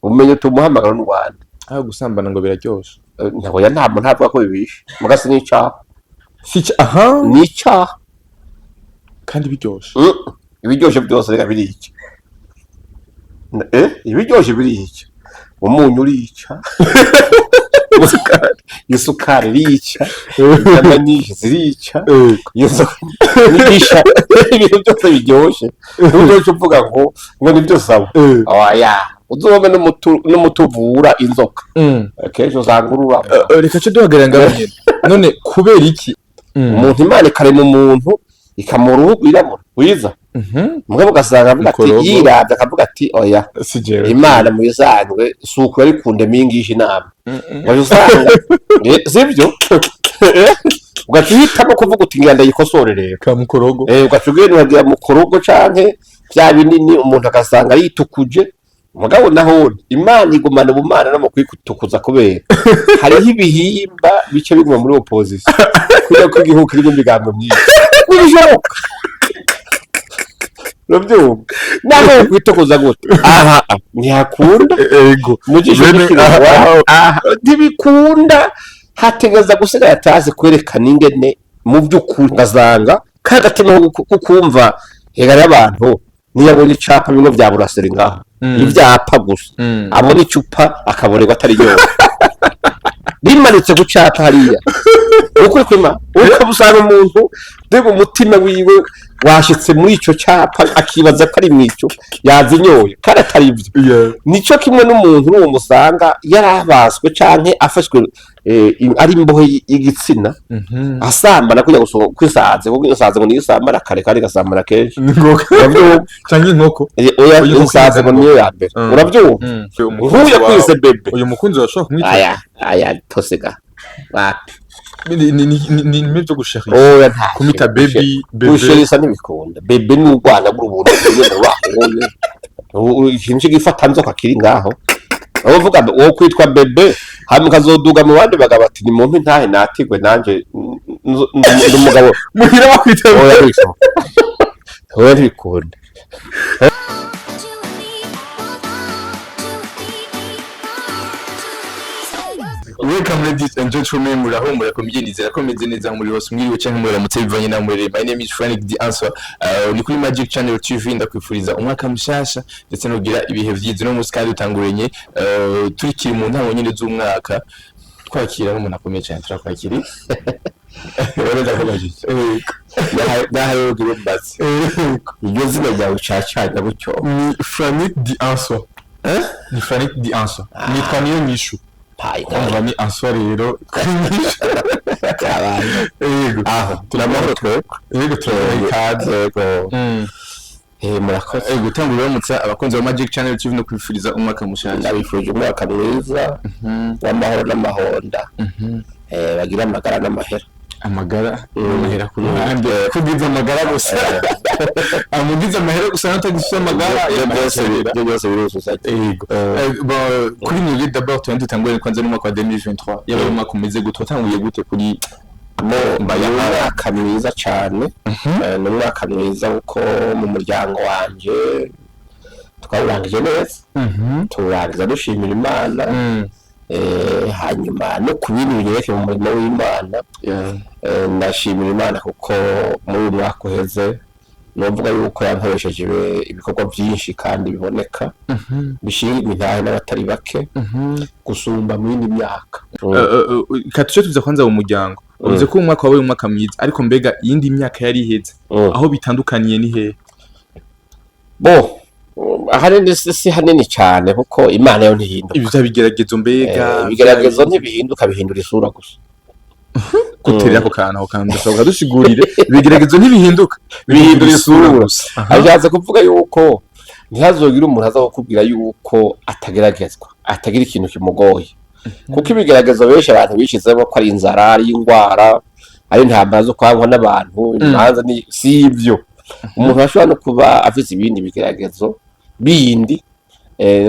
Umenye uti umuhamagaro n'uwande. Aho gusambana ngo biraryoshe. Ntabwo ya ntabwo ntavuga ko bibishe, muga si n'icaha. Si aha. Ni icaha. Kandi biryoshe. Ibiryoshe byose reka birica. Ibiryoshe birica, umunyu urica, isukari irica, inyama nyinshi zirica, inzoga nigisha, ibintu byose biryoshe ntuzoce uvuga ngo nibyo. Sawa, oya, uzobe n'umuti uvura inzoka, kenshi usanga ururama. Reka ce duhagarara ngaho nyene. None kubera iki? Umuntu, Imana ikarema umuntu, ikamuha uruhu rwirabura rwiza, mugabo ugasanga avuga ati Mukorogo. yiravye akavuga ati: "Oya." Si jewe. Imana mu bisanzwe si uko yari kundema ingisha inama. Waje usanga sibyo, ugaca uhitamo kuvuga uti: "Ngira ndayikosore rero." Ka mukorogo. Ugaca ugenda ukagira mu korogo canke vya binini, umuntu agasanga yitukuje. Mugabo nahone Imana igumana ubumana no mu kwitukuza, kubera hariho ibihimba bice biguma muri opposition, kubera ko igihugu kirimo imigambo myinshi. Ntibishoboka, urabyumva? Naho kwitukuza gute, aha ntihakunda. Mu jisho ry'ikirwa aha ntibikunda, hategereza gusigara atazi kwerekana ingene mu by'ukuri, ugasanga ka gatima ko kumva hegara y'abantu, niyo abonye icapa bimwe vya buraseri ngaho, ivyapa gusa, abona icupa akaborerwa atari yose rimanitse ku capa hariya. Ukuri kwima ukaba usanga umuntu mbega umutima wiwe washitse muri ico capa, akibaza ko ari mw'ico yazinyoye kandi atari ivyo. Nico kimwe n'umuntu n'uwo musanga yarabaswe canke afashwe ari imbohe y'igitsina, asambana kujya gusohoka kwisaze, kuko isaze ngo niyo isambana kare kandi igasambana kenshi. Uravyumva? Canke inkoko. Oya. Oya, inkoko. Isaze ngo niyo ya mbere. Uravyumva? Uyu mukunzi Nk'uyu wawe- yakwise bébé. Uyu mukunzi wawe ashobora kumwita Aya aya tosega wapi. Ni byo gusherisa. Oya, nta Kumita baby, bébé. Gusherisa ntibikunda. Bébé ni urwana bw'ubuntu nyene wahuye, ikintu c'igifata nzoka kiri ngaho. Aho uvuga ngo wowe kwitwa bébé, hanyuma ukazoduga mu bandi bagabo ati: "Ni muntu ntahe natigwe nanje ndi umugabo." Muhira bakwita. Oya, ntibishoboka, oya, ntibikunda. 2, 3, 1, 2, 3, 4. Welcome, ladies and gentlemen, muraho, murakomeye? Nizera ko meze neza muri hose, mwiriwe canke muramutse bivanye na murere. My name is Frank The Answer. Ni kuri Magic Channel TV. Ndakwifuriza umwaka mushasha ndetse no kugira ibihe vyiza. No munsi kandi utanguranye, turikiri mu ntango nyene z'umwaka, twakira n'umuntu akomeye cyane. Turakwakiri. Rero ndakubajije, nahaye ugira umbaze iryo zina ryawe cacanya gutyo. Ni Frank The Answer. Ni Frank The Answer. Nitwa niyo nyishu. Payi. Umva, ni Answer rero. Kabaye. Yego. Aho turamahoro twebwe. Yego, turabaha ikaze. Yego. Murakoze. Ego, gutanga uramutsa abakunzi ba Magic Channel TV no kwifuriza umwaka mushasha. Ndabifurije umwaka mwiza w'amahoro n'amahonda, bagira amagara n'amahera. Amagara n'amahera ku ruhande, kugiza amagara gusa, amugize amahera gusa natagifite amagara. Ibyo byose biruzuzanya. Yego. Bon, kuri mwebwe d'abord tuba dutangure kwanza n'umwaka wa 2023, yaba ari umwaka umeze gute? Watanguye gute kuri Mo ni umwaka mwiza cyane. Ni umwaka mwiza kuko mu muryango wanje twawurangije neza, tuwurangiza dushimira Imana. Hanyuma no ku bindi binyerekeye mu murimo w'Imana, ndashimira Imana kuko muri uyu mwaka uheze novuga yuko yankoresheje ibikorwa byinshi kandi biboneka, bishima intahe n'abatari bake gusumba mu yindi myaka. Katuce tuza kwanza mu muryango. Uvuze ko umwaka wabaye umwaka mwiza, ariko mbega iyindi myaka yari iheze, aho bitandukaniye ni hehe? Bo ahanini si hanini cyane, kuko Imana yo ntihinduka. Ibi vya bigeragezo mbega? Ibigeragezo ntibihinduka, bihindura isura gusa. Guterera ako kantu ndashobora dusigurire: ibigeragezo ntibihinduka, bihindura isura. Gusa. Ashatse kuvuga yuko ntihazogire umuntu aza kukubwira yuko atageragezwa, atagira ikintu kimugoye, kuko ibigeragezo benshi abantu bishizemo ko ari inzara, ari indwara, ari intambara zo kwangwa n'abantu, imanza, ni si ibyo. Umuntu ashobora no kuba afise ibindi bigeragezo bindi.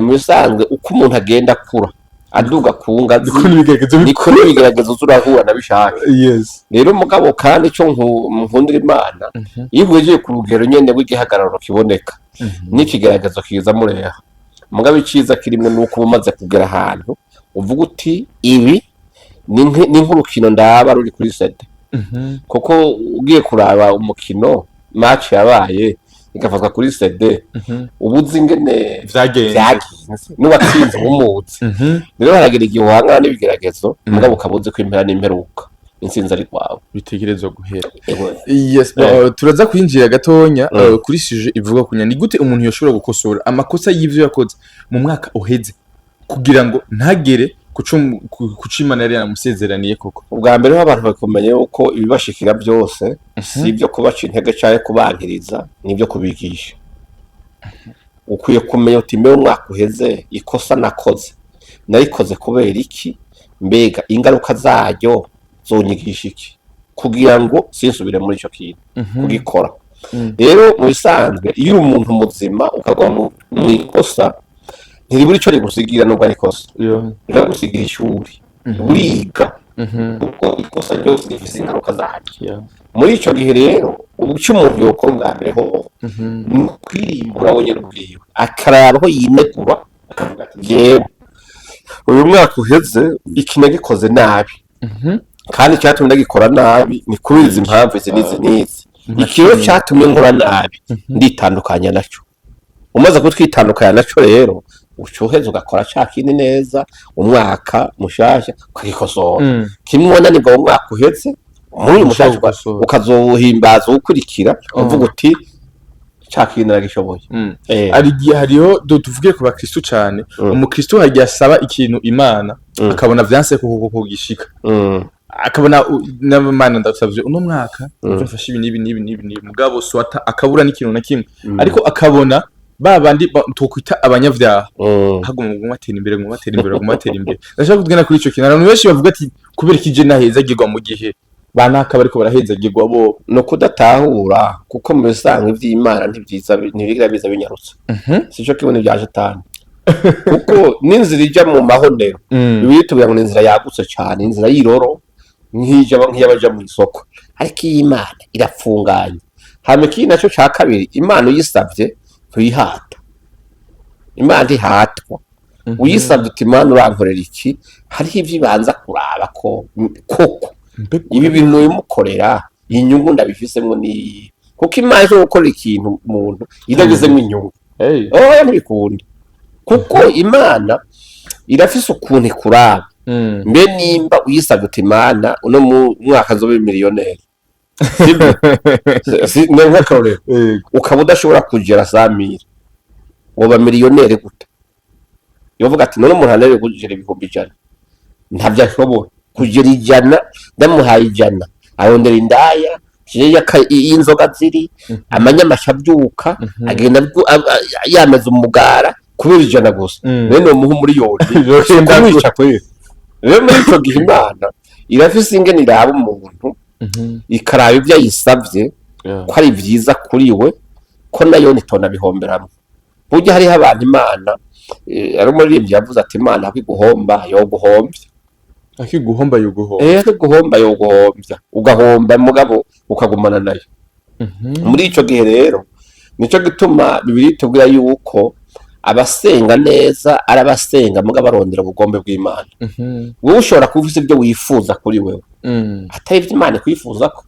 Mu bisanzwe uko umuntu agenda akura aduga ku ngazi, niko n'ibigeragezo niko n'ibigeragezo uzurahura nabishaka. Rero mugabo kandi ico nkundira Imana, iyo ugejeje ku rugero nyene rw'igihagararo kiboneka, n'ikigaragazo kiza mureha. Mugabo iciza kirimwo ni uko uba umaze kugera ahantu uvuga uti ibi ni nk'urukino ndaba ruri kuri CD, kuko ugiye kuraba umukino, match yabaye igafatwa kuri CD, uba uzi ingene vyagenze. Vyagenze n'uwatsinze umuzi. Rero haragera igihe uhangana n'ibigeragezo, mugabo ukaba uzi ko impera n'imperuka intsinzi ari kwawe. Bitegerezwa guhera. Ewe. Yes. Turaza kwinjira gatonya kuri sujet ivuga kunya ni gute umuntu yoshobora gukosora amakosa y'ivyo yakoze mu mwaka uheze kugira ngo ntagere kuco Imana yari yaramusezeraniye koko. Ubwa mbere ho abantu bakumenya yuko ibibashikira byose si ibyo kubaca intege cyangwa kubankiriza, ni ibyo kubigisha. Ukwiye kumenya uti mbe umwaka uheze ikosa nakoze narikoze kubera iki? Mbega ingaruka zaryo zonyigisha iki kugira ngo sinsubire muri icyo kintu kugikora? Rero mu bisanzwe, iyo uri umuntu muzima ukagwa mu ikosa, ntiribura icyo rigusigira. Nubwo ari ikosa, riragusigira ishuri, uriga, kuko ikosa ryose rifise ingaruka zaryo. Muri ico gihe rero, uco umuntu yokora ubwa mbere ho ni ukwirimbura wenyene ubwiwe, akaraba aho yinegura, akavuga ati jewe uyu mwaka uheze iki nagikoze nabi, kandi icyatumye ndagikora nabi ni kubera izi mpamvu izi n'izi n'izi. Iki rero cyatumye nkora nabi, nditandukanya naco. Umaze kutwitandukanya naco rero, uca uheza ugakora ca kindi neza, umwaka mushasha ukagikosora. Kimwe wananirwa mu mwaka uheze, muri uyu mushasha gukosora. Ukazowuhimbaza uwukurikira uvuga uti ca kintu naragishoboye. Hari igihe hariho tuvuge ku bakristu cane, umukristu hari igihe asaba ikintu Imana, akabona vyanse kugishika, akabona n'Imana ndasavye uno mwaka mfashe ibi n'ibi n'ibi n'ibi n'ibi, mugabo swata akabura n'ikintu na kimwe, ariko akabona ba bandi twokwita abanyavyaha haguma guma batera imbere, guma batera imbere, guma batera imbere. Ndashaka kugenda kuri ico kintu. Abantu benshi bavuga ati kubera iki je nahezagirwa mu gihe banaka bariko barahezagirwa bo? Ni ukudatahura, kuko mu bisanzwe ivy'Imana ntibyiza, ntibigira biza binyarutse. Sico kimwe n'ibya Shetani, kuko n'inzira ija mu mahonero, Bibiliya itubwira ngo ni inzira yagutse cane, inzira y'iroro nk'iy'abaja mu isoko, ariko iy'Imana irapfunganye. Hama ikindi naco ca kabiri, Imana uyisavye ntuyihata. Imana ntihatwa. Uyisavye uti Imana urankorera iki, hariho ivyo ibanza kuraba ko koko ibi bintu bimukorera inyungu ndabifisemwo niyi, kuko Imana ishobora gukorera ikintu umuntu idagizemwo inyungu. Hey. Oya, ntibikunda, kuko Imana irafise ukuntu ikuraba. Mbe nimba uyisabye uti Imana uno mu mwaka nzobe miliyoneri, sibyo? Ni nk'akarorero. Ukaba udashobora kugera 100 000, woba miliyoneri gute? Yovuga ati none umuntu ananiwe kugera 100,000, ntabyo ashobora kugera 100, ndamuhaye 100 arondera indaya y'inzoga ziri amanyamasha, abyuka agenda yameze umugara kubera 100 gusa. Rero nomuha umuriyoni Yogenda kumwica kweri. Rero muri ico gihe Imana irafise ingene iraba umuntu, ikaraba ibyo ayisavye ko ari vyiza kuri we, ko nayo nitona bihomberamwo. Burya hariho abantu Imana, ari umuririmbyi yavuze ati Imana aho iguhomba yoguhombya. Akiguhomba yuguhomba. Aho iguhomba yoguhombya, ugahomba mugabo ukagumana nayo. Muri ico gihe rero nico gituma Bibiliya itubwira yuko abasenga neza ari abasenga mugabo barondera ubugombe bw'Imana. Wowe ushobora kuba ufise ibyo wifuza kuri wewe, atari ibyo Imana ikwifuzako,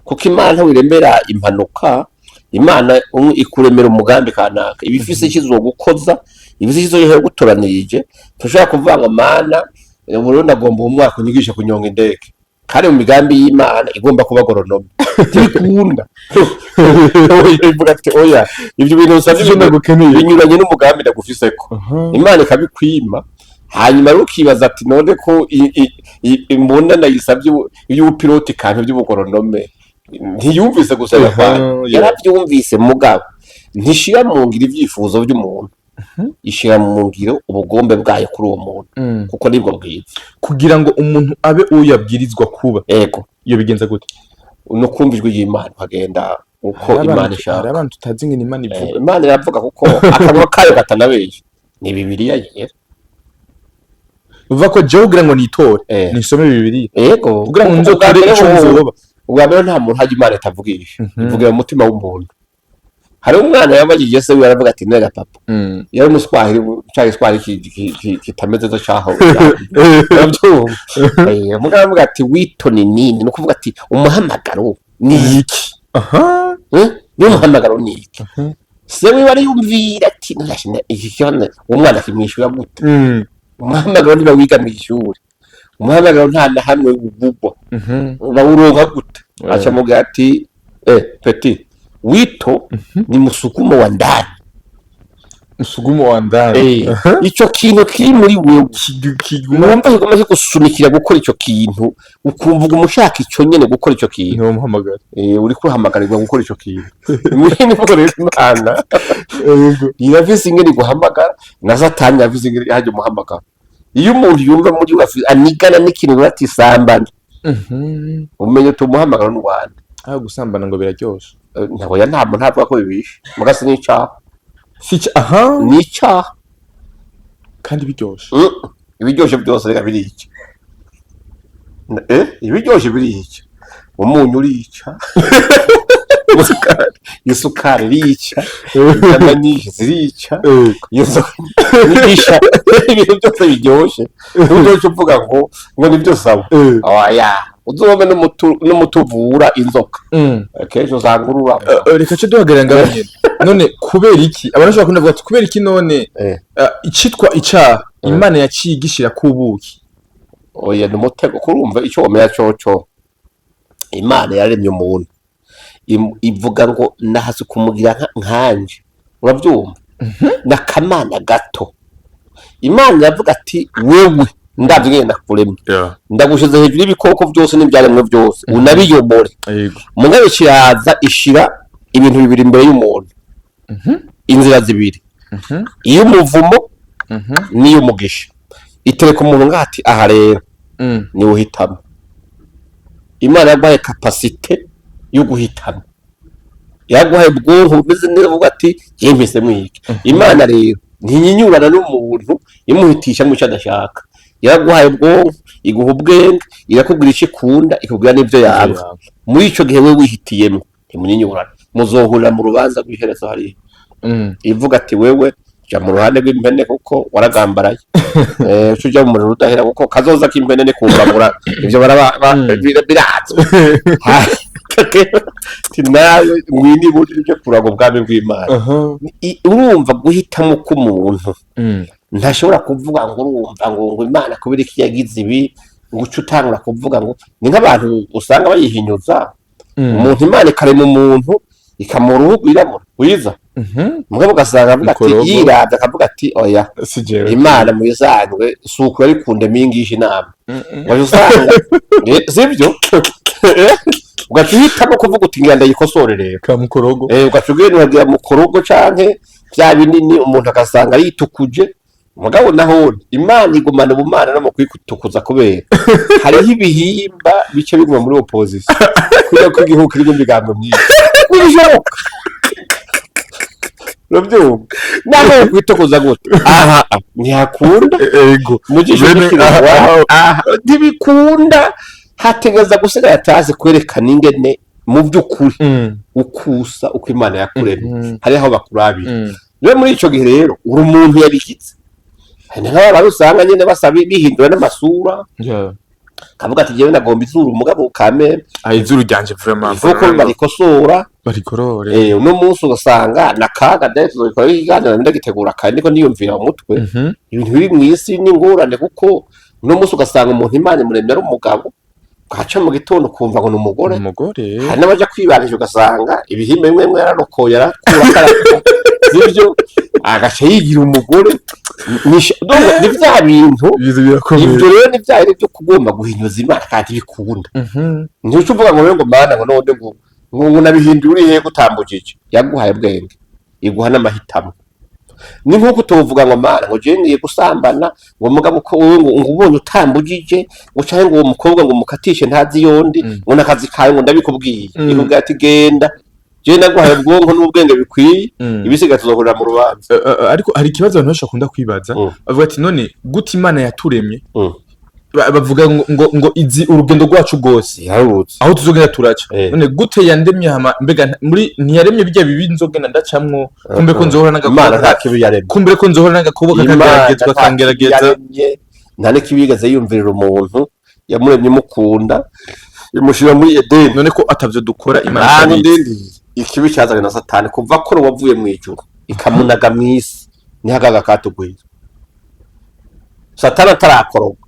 kuko Imana ntiwiremera impanuka. Imana ikuremera umugambi kanaka, iba ifise icyo izogukoza, ifise icyo izogutoranirije. Tushobora kuvuga ngo Mana, ubu rero ndagomba uwo mwaka unyigishe kunyonga indege, kandi mu migambi y'Imana igomba kuba agronome. Ntibikunda. Ivuga ati oya, ibyo bintu usabye Sivyo ndagukeneye. binyuranye n'umugambi ndagufiseko. Imana ikabikwima. Hanyuma rero ukibaza ati none ko imbunda ndayisabye y'ubupiloti kantu by'ubugoronome, ntiyumvise gusaba kwanjye? Yarabyumvise, mugabo ntishira mu ngiro ibyifuzo by'umuntu, ishira mu ngiro ubugombe bwayo kuri uwo muntu, kuko nibwo bwiza. Kugira ngo umuntu abe uwo yabwirizwa kuba, iyo bigenza gute? No kumva ijwi ry'Imana, ukagenda uko Hari Imana abantu, hari ishaka. abantu tutazi ingene Imana ivuga. Imana iravuga, kuko akanwa kayo katanabesha ni Bibiliya Yera. Uvuga ko jewe kugira ngo nitore, nisome Bibiliya Yego. kugira ngo Kuko nzotore ubwa mbere ico nzoba. Ubwa mbere nta muntu hajya Imana itavugisha. Ivugira mu mutima w'umuntu. Hari umwana yabajije se wiwe, aravuga ati: "Nega papa," yari umuswahili ca giswahili kitameze neza caho, urabyumva. Mugabo aravuga ati: "Wito ni nini?" Ni ukuvuga ati: "Umuhamagaro ni iki?" Eh? Niyo muhamagaro ni iki? Se wiwe ariyumvira ati: "Nashina iki kibazo, uwo mwana akimwishyura gute?" Umuhamagaro niba wiga mw'ishuri, umuhamagaro nta na hamwe uvugwa. Bawuronka gute? Aca amubwira ati: "Eh petit, wito ni msukumo wa ndani." Msukumo wa ndani. Ico kintu kiri muri wewe kiguma wumva kiguma kigusunikira gukora ico kintu, ukumva uguma ushaka ico nyene, gukora ico kintu. Niwo muhamagara. Uriko uhamagarirwa gukora ico kintu. Mwene mvugo rero, Imana irafise ingene iguhamagara, na Satani irafise ingene hajya umuhamagara. Iyo umuntu yumva muri we anigana n'ikintu ati: "Sambana," umenye uti umuhamagaro n'uwande. Ah, gusambana ngo biraryoshe. Ntabwo ya ntabwo ntavuga ko bibishe, mugasi n'icaha. Si aha. N'icaha. Kandi biryoshe. Ibiryoshe byose reka birica. Ibiryoshe birica. Umunyu urica, isukari irica, inyama nyinshi zirica, inzoga irica, ibintu byose biryoshe. Ntuzoce uvuga ngo nibyo sawa. Oya, uzome n'umuti uvura inzoka, kenshi usanga ururabo. Reka ce duhagarara ngaho nyene. None kubera iki abantu bashobora kuvuga ati: "Kubera iki none icitwa icaha Imana yaciye igishira kubuki?" Oya, ni umutego. Kurumva icyo womenya coco, Imana yaremye umuntu, ivuga ngo nahasi kumugira nkanje, urabyumva, n'akamana gato. Imana iravuga ati: "Wewe ndavye ingene ndakuremye, ndagushize hejuru y'ibikoko byose n'ibyaremwe byose, unabiyobore." Mugabe kiraza ishira ibintu bibiri imbere y'umuntu, inzira zibiri, iy'umuvumo n'iy'umugisha. Itereka umuntu ngaho ati: "Aha rero niwe uhitamo." Imana yaguhaye capacité yo guhitamo, yaguhaye ubwonko bumeze neza, uvuga ati: "Njye mpisemo iki." Imana rero ntinyinyurana n'umuntu imuhitisha mu cyo adashaka. Yaraguhaye ubwonko, iguha ubwenge, irakubwira icyo ikunda, ikubwira n'ibyo yanga. Muri ico gihe we wihitiyemo, ntimunyinyurana, muzohurira mu rubanza rw'iherezo hariya. Ivuga ati: "Wewe jya mu ruhande rw'impene kuko waragambaraye, uca uja mu muriro udahera, kuko kazoza k'impene ni kumbabura." Ivyo birazwi. Ati: "Nawe ngwino iburyo uje kuraga ubwami bw'Imana." Urumva guhitamo k'umuntu, ntashobora kuvuga ngo urumva ngo Imana kubera iki yagize ibi, ngo uce utangura kuvuga ngo ni nk'abantu usanga bayihinyuza. Umuntu, Imana ikarema umuntu, ikamuha uruhu rwirabura rwiza, mugabo ugasanga avuga ati, Mikorogo. yiravye akavuga ati: "Oya, Si jewe." Imana mu bisanzwe si uko yari kundema ingisha inama. Waje usanga sibyo, ugaca uhitamo kuvuga uti: "Ngira ndayikosore rero." Kamukorogo. Ugaca ugenda ukagira mu korogo canke bya binini, umuntu agasanga yitukuje. Mugabo naho Imana igumana ubumana no mu kwitukuza, kubera hariho ibihimba bice biguma muri opposition kubera ko igihugu kirimo imigambo myinshi, ntibishoboka, urabyumva. Naho kwitukuza gute, aha ntihakunda. Mu jisho ry'ikirwa, aha ntibikunda. Hategereza gusigara atazi kwerekana ingene mu by'ukuri ukusa uko Imana yakuremye. Hariho aho bakurabira. Rero muri ico gihe rero uri umuntu yabigize. Hari nk'abantu usanga nyene basa bihindura n'amasura, kavuga ati: "Jewe nagomba izuru, mugabo kameme." Ah, izuru ryanje vraiment. Ifuko barikosora. Barikorore. Uno munsi ugasanga na kaga dai tuzobikora ikiganiro, ndagitegura kandi niko niyumvira mu mutwe. Ibintu biri mw'isi n'ingorane, kuko uno munsi ugasanga umuntu Imana imuremye ari umugabo, bwaca mu gitondo ukumva ngo ni umugore. Umugore. Hari n'abaja kwibanisha, ugasanga ibihimba bimwe bimwe yararokoye, arakura akarakura, sivyo, agaca yigira umugore. Donc, ni vya bintu. Ibintu birakomeye. Ibyo rero ni vya bintu byo kugomba guhinyuza Imana kandi bikunda. Ntiuca uvuga ngo rero ngo Mana, ngo none ngo nabihinduye, uri hehe gutambukije? Yaguhaye bwenge, iguha n'amahitamo. Ni nk'uko utovuga ngo: "Mana, ngo jewe ngiye gusambana," ngo mugabo ko wowe ngo ubonye utambugije, ngo canke ngo uwo mukobwa ngo mukatishe ntazi yondi, ngo n'akazi kawe, ngo ndabikubwiye. Ikubwira ati: "Genda, jewe naguhaye ubwonko n'ubwenge bikwiye, ibisigaye tuzohurira mu rubanza." Ariko hari ikibazo abantu benshi bakunda kwibaza. Bavuga ati: "None gute Imana yaturemye Bavuga ngo izi urugendo rwacu rwose, Yarutse. aho tuzogenda turaca. None gute yandemye? Hama mbega muri ntiyaremye bijya bibi nzogenda ndacamwo? Kumbe ko nzohora Imana n'agakobo, nta kibi yaremye. kumbe ko nzohora n'agakobo Imana kakageragezwa, nta kibi kangerageza. yaremye, nta n'ikibi yigeze yumvirira umuntu. Yamuremye imukunda, imushyira muri Edeni. None ko atavyo dukora, Imana Nta itabizi? n'indindi. Ikibi cyazanywe na Satani kuva ko wavuye mu ijuru ikamunaga mu isi, niho akaga katugwira. Satani atarakoroga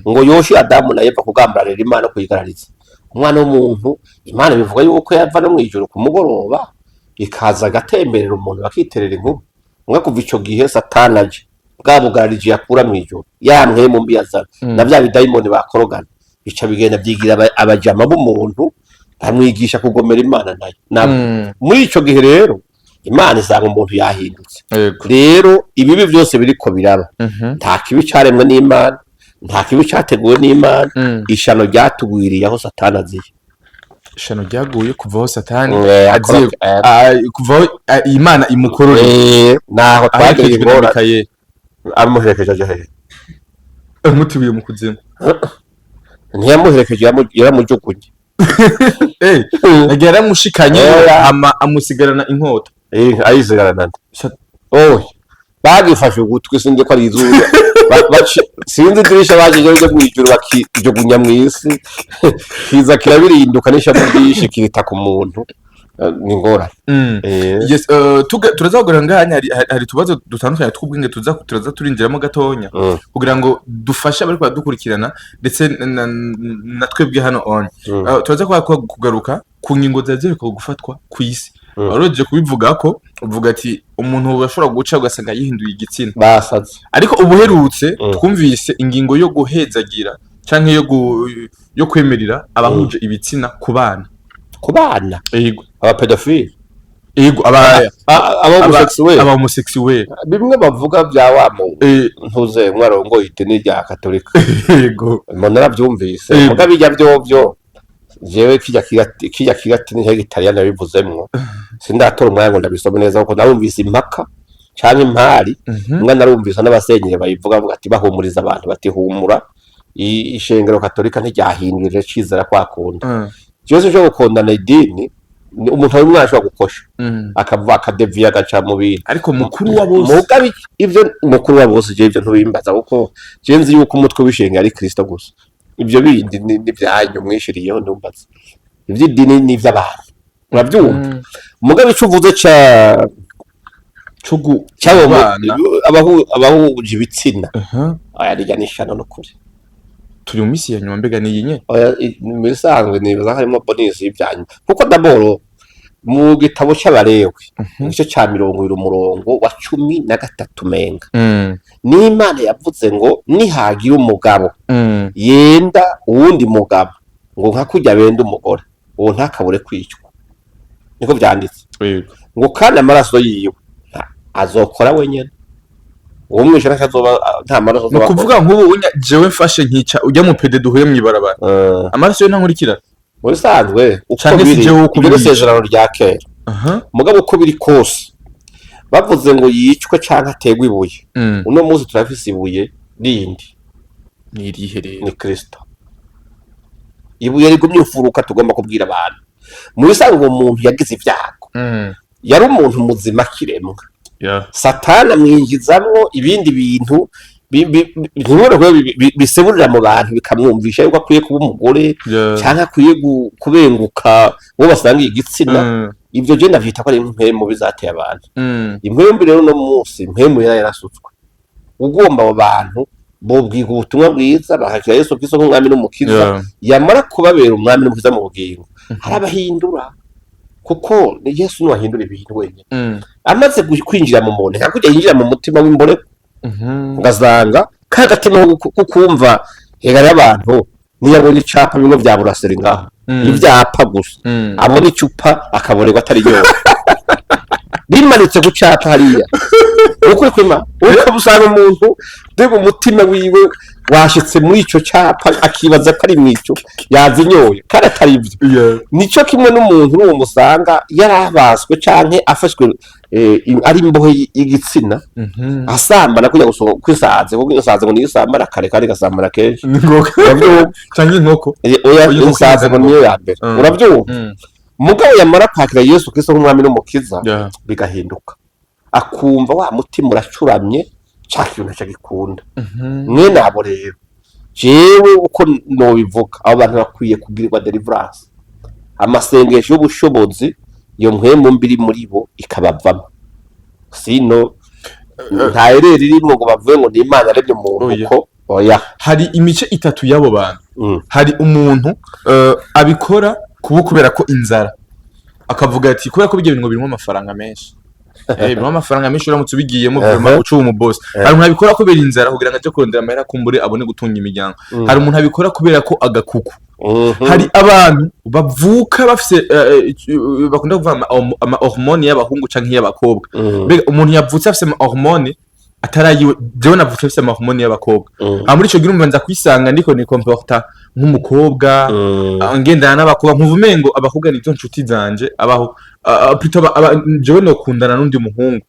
ngo yoshe Adamu na Eva kugambanira Imana, kuyigarariza umwana w'umuntu. Imana bivuga yuko yava no mu ijuru ku mugoroba, ikaza agatemberera umuntu, bakiterera inkuru. Umwe kuva ico gihe Satani aje, bwa bugarariji yakura mu ijuru, ya mpwemu mbi yazana na bya bidayimoni bakorogana, bica bigenda byigira abajama b'umuntu, bamwigisha kugomera Imana nayo. Muri ico gihe rero Imana isanga umuntu yahindutse. Rero ibibi byose biriko biraba, nta kibi caremwe n'Imana, nta kibi categuwe n'Imana. Ishano ryatugwiriye aho Satani aziye. Ishano ryaguye kuva aho Satani aziye. Kuva aho Imana imukororeye. Naho twagiriye aherekejwe na ingorane. Mikayeli. Amuherekeje aje hehe? Amutibuye mu kuzimu. Ntiyamuherekeje, yaramujugunye. Yagiye yaramushikanye. Oya. Hama amusigarana inkota. Ayisigarana nde? Oya, bagifashe ugutwi, sinzi ko ari izuba. Sinzi idirisha baje ryo mwijuru bakijugunya mw'isi, kiza kirabirinduka n'ishavu ryinshi kirita ku muntu. Ni ingorane. Yes, turaza kugarura ngaha hari utubazo dutandukanye tw'ubwenge turaza turinjiramo gatonya kugira ngo dufashe abariko baradukurikirana ndetse na twebwe hano on. Turaza kugaruka ku ngingo zari ziriko gufatwa ku isi. Waroje kubivuga ko uvuga ati umuntu bashobora guca ugasanga yihinduye igitsina. Basaze. Ariko ubuherutse twumvise ingingo yo guhezagira canke yo kwemerera abahuje ibitsina ku bana. Ku bana? Yego. Abapédophiles? Yego, aba Aba homosexuel? Aba homosexuel. Bimwe bavuga bya wa muntu ntuze mwarongoye idini rya Katolika. Mbona narabyumvise. Muga bijya byovyo, jewe kijya kigatini cyangwa Gitaliyani yabivuzemwo, sindatora umwanya ngo ndabisome neza, kuko narumvise impaka canke impari. Mwe narumvise n'abasenyeri bayivuga, bavuga ati, bahumuriza abantu bati: "Humura, ishengero Katolika ntiryahindurije cizera kwa kundi." Ikibazo cyo gukundana idini ni umuntu ari umwana ashobora gukosha, akava akadeviya, agaca mu bintu. Ariko mukuru wa bose. Mugabe ivyo mukuru wa bose, je ivyo ntubimbaza, kuko je nzi yuko umutwe w'ishengero ari Kristo gusa. Ivyo bindi ni vyanyu mwishiriyeho, ntumbaza. Ivy'idini ni ivy'abantu, uravyumva? Mugabe ico uvuze ca cyo cyabo kubana. Abahuje ibitsina, oya, rirya ni ishano n'ukuri. Turi mu misi ya nyuma, mbega ni nye? Oya, mu bisanzwe nibaza ko harimo bonus y'ivyanyu, kuko d'abord mu gitabo c'Abalewi, igice ca 20, umurongo wa 13 menga, n'Imana yavuze ngo nihagira umugabo yenda uwundi mugabo ngo nka kurya benda umugore, uwo ntakabure kwicwa. Niko vyanditse. Ngo kandi amaraso yiwe azokora wenyene, uwo mwishe ntazoba, nta maraso Ni azoba. ukuvuga nk'ubu unya jewe mfashe nkica ujya mu pédé duhuye mw'ibarabara, amaraso yo ntankurikira? Mu bisanzwe uko Canke si biri, jewe wo iryo ni kumwica? isezerano rya kera. Mugabo uko biri kose, bavuze ngo yicwe canke aterwe ibuye, uno munsi turafise ibuye rindi. Ni irihe rero? Ni Kristo, ibuye rigumye imfuruka. Tugomba kubwira abantu, mu bisanzwe uwo muntu yagize ibyago, yari umuntu muzima akiremwa. Satani amwinjizamwo ibindi bintu ntibone biseburira mu bantu, bikamwumvisha yuko akwiye kuba umugore cyangwa akwiye kubenguka uwo basangiye igitsina. Ibyo je ndavyita ko ari impwemu bizateye abantu. Impwemu rero, uno munsi impwemu yari yarasutswe, ugomba abo bantu bobwiga ubutumwa bwiza, bakakira Yesu Kristo nk'umwami n'umukiza. Yamara kubabera umwami n'umukiza mu bugingo, arabahindura, kuko ni Yesu niwe ahindura ibintu wenyine. Amaze kwinjira mu muntu, nka kurya yinjira mu mutima w'imbore, ugasanga ka gatima ko kumva hegara y'abantu, niyo abonye icapa bimwe vya buraseri ngaho, ivyapa gusa, abona icupa akaborerwa atari yose rimanitse ku capa hariya, ukuri kwima ukaba usanga umuntu mbega umutima wiwe Washitse muri ico capa, akibaza ko ari mw'ico yazinyoye kandi atari ivyo. Nico kimwe n'umuntu uwo musanga yarabaswe canke afashwe ari imbohe y'igitsina, asambana kujya gusohoka kwisaze, kuko isaze ngo niyo isambana kare kandi igasambana kenshi. Inkoko. Uravyumva? Canke inkoko. Oya. Oya, inkoko. Isaze ngo niyo ya mbere. Uravyumva? Mugabo yamara kwakira Yesu Kristo nk'umwami n'umukiza, bigahinduka, akumva wa mutima uracuramye, ca kintu ntacagikunda. Mwene abo rero, jewe uko nobivuga, abo bantu bakwiye kugirirwa deliverance, amasengesho y'ubushobozi, iyo mpwemu mbi iri muri bo ikabavamo. Sino nta ereri irimo ngo bavuge ngo ni Imana yarebye umuntu. Oya. Uko oya. Hari imice itatu y'abo bantu. Hari umuntu abikora kuba kubera ko inzara, akavuga ati kubera ko bijya bintu ngo birimo amafaranga menshi, birimo amafaranga menshi, uramutse ubigiyemo vraiment uca uba umubosi. Hari umuntu abikora kubera inzara, kugira ngo aje kurondera amahera, kumbure abone gutunga imiryango. Hari umuntu abikora kubera ko agakuku. Hari abantu bavuka bafise bakunda kuvuga ama hormone y'abahungu canke y'abakobwa. Mbega umuntu yavutse afise ama hormone atarayiwe? Jewe navutse afise ama hormone y'abakobwa. Aha muri ico gihe urumva nza kwisanga ndiko ni comporta nk'umukobwa, ngendana n'abakobwa, nkumva umengo abakobwa nizo nshuti zanje, abaho plutôt jewe nokundana n'undi muhungu.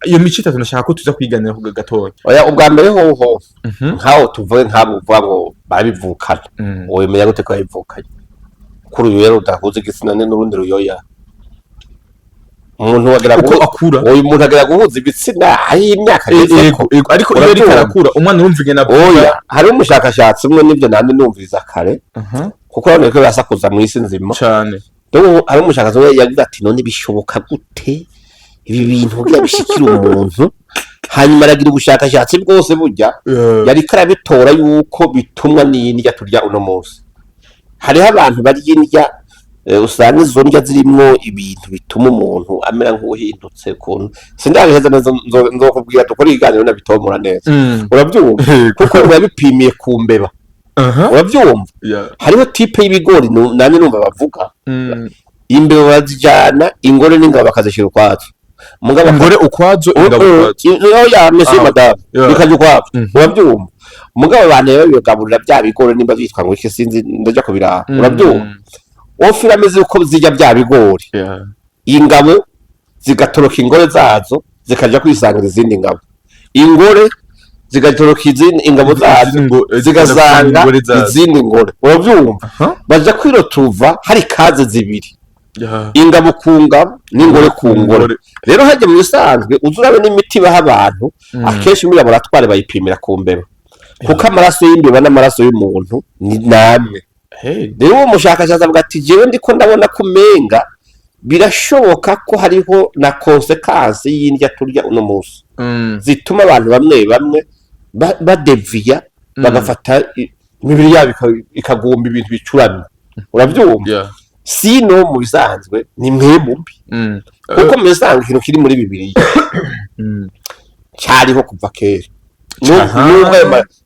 Iyo mico itatu ndashaka ko tuza kwiganira ku gatoya. Oya, ubwa mbere hoho, nkaho tuvuge nk'abo uvuga ngo barabivukana, wemenya gute ko yabivukanye? Ko uruyoya rudahuza igitsina n'urundi ruyoya, umuntu agera Uko akura. Uyu muntu agera guhuza ibitsina aho imyaka agezeko. Ego, ariko iyo ariko Urabyumva? arakura, umwana urumva ingene avuga. Oya, hariho umushakashatsi umwe, nibyo nandi numviriza kare, kuko urabona ko birasakuza mu isi nzima. Cane. Rero hariho umushakashatsi umwe yagize ati: "None bishoboka gute ibi bintu kugira bishikire umuntu?" Hanyuma aragira ubushakashatsi bwose, burya yariko arabitora yuko bitumwa n'indya turya uno munsi. Hariho abantu barya indya, usanga izo ndya zirimwo ibintu bituma umuntu amera nk'uhindutse ukuntu. Sindabiheza neza, nzokubwira dukore ikiganiro nabitomora neza. Urabyumva? Yego. Kuko biba bipimiye ku mbeba. Urabyumva? Yeah. Hariho type y'ibigori nanjye numva bavuga, imbeba bazijyana, ingore n'ingabo bakazishyira ukwazo. Mugabo Ingore ukwazo, ingabo ukwazo. Oya, monsieur, madame, bikajya ukwabyo. Urabyumva? Mugabo abantu rero bigaburira bya bigori, nimba byitwa ngo iki, sinzi, ndajya kubiraba. Urabyumva? Ofi irameze uko zijya bya bigori, ingabo zigatoroka ingore zazo, zikajya kwisangira izindi ngabo, ingore zigatoroka izindi ingabo zazo, zigasanga ingore zazo. izindi ngore. Urabyumva? Aha. Baja kwirotuva hari kaze zibiri, ingabo ku ngabo n'ingore ku ngore. Rero hajya mu bisanzwe uza urabe n'imiti baha abantu, akenshi muri laboratoire bayipimira ku mbeba, kuko amaraso y'imbeba n'amaraso y'umuntu ni namwe. Hey. Rero uwo mushakashatsi avuga ati: "Jewe ndiko ndabona ko umenga birashoboka ko hariho na conséquence y'indya turya uno munsi zituma abantu bamwe bamwe badeviya, bagafata imibiri yabo ikagumba ibintu bicuramye." Urabyumva? Yeah. Sino mu bisanzwe ni mwemu mbi, kuko mu bisanzwe ikintu kiri muri Bibiliya cyariho kuva kera.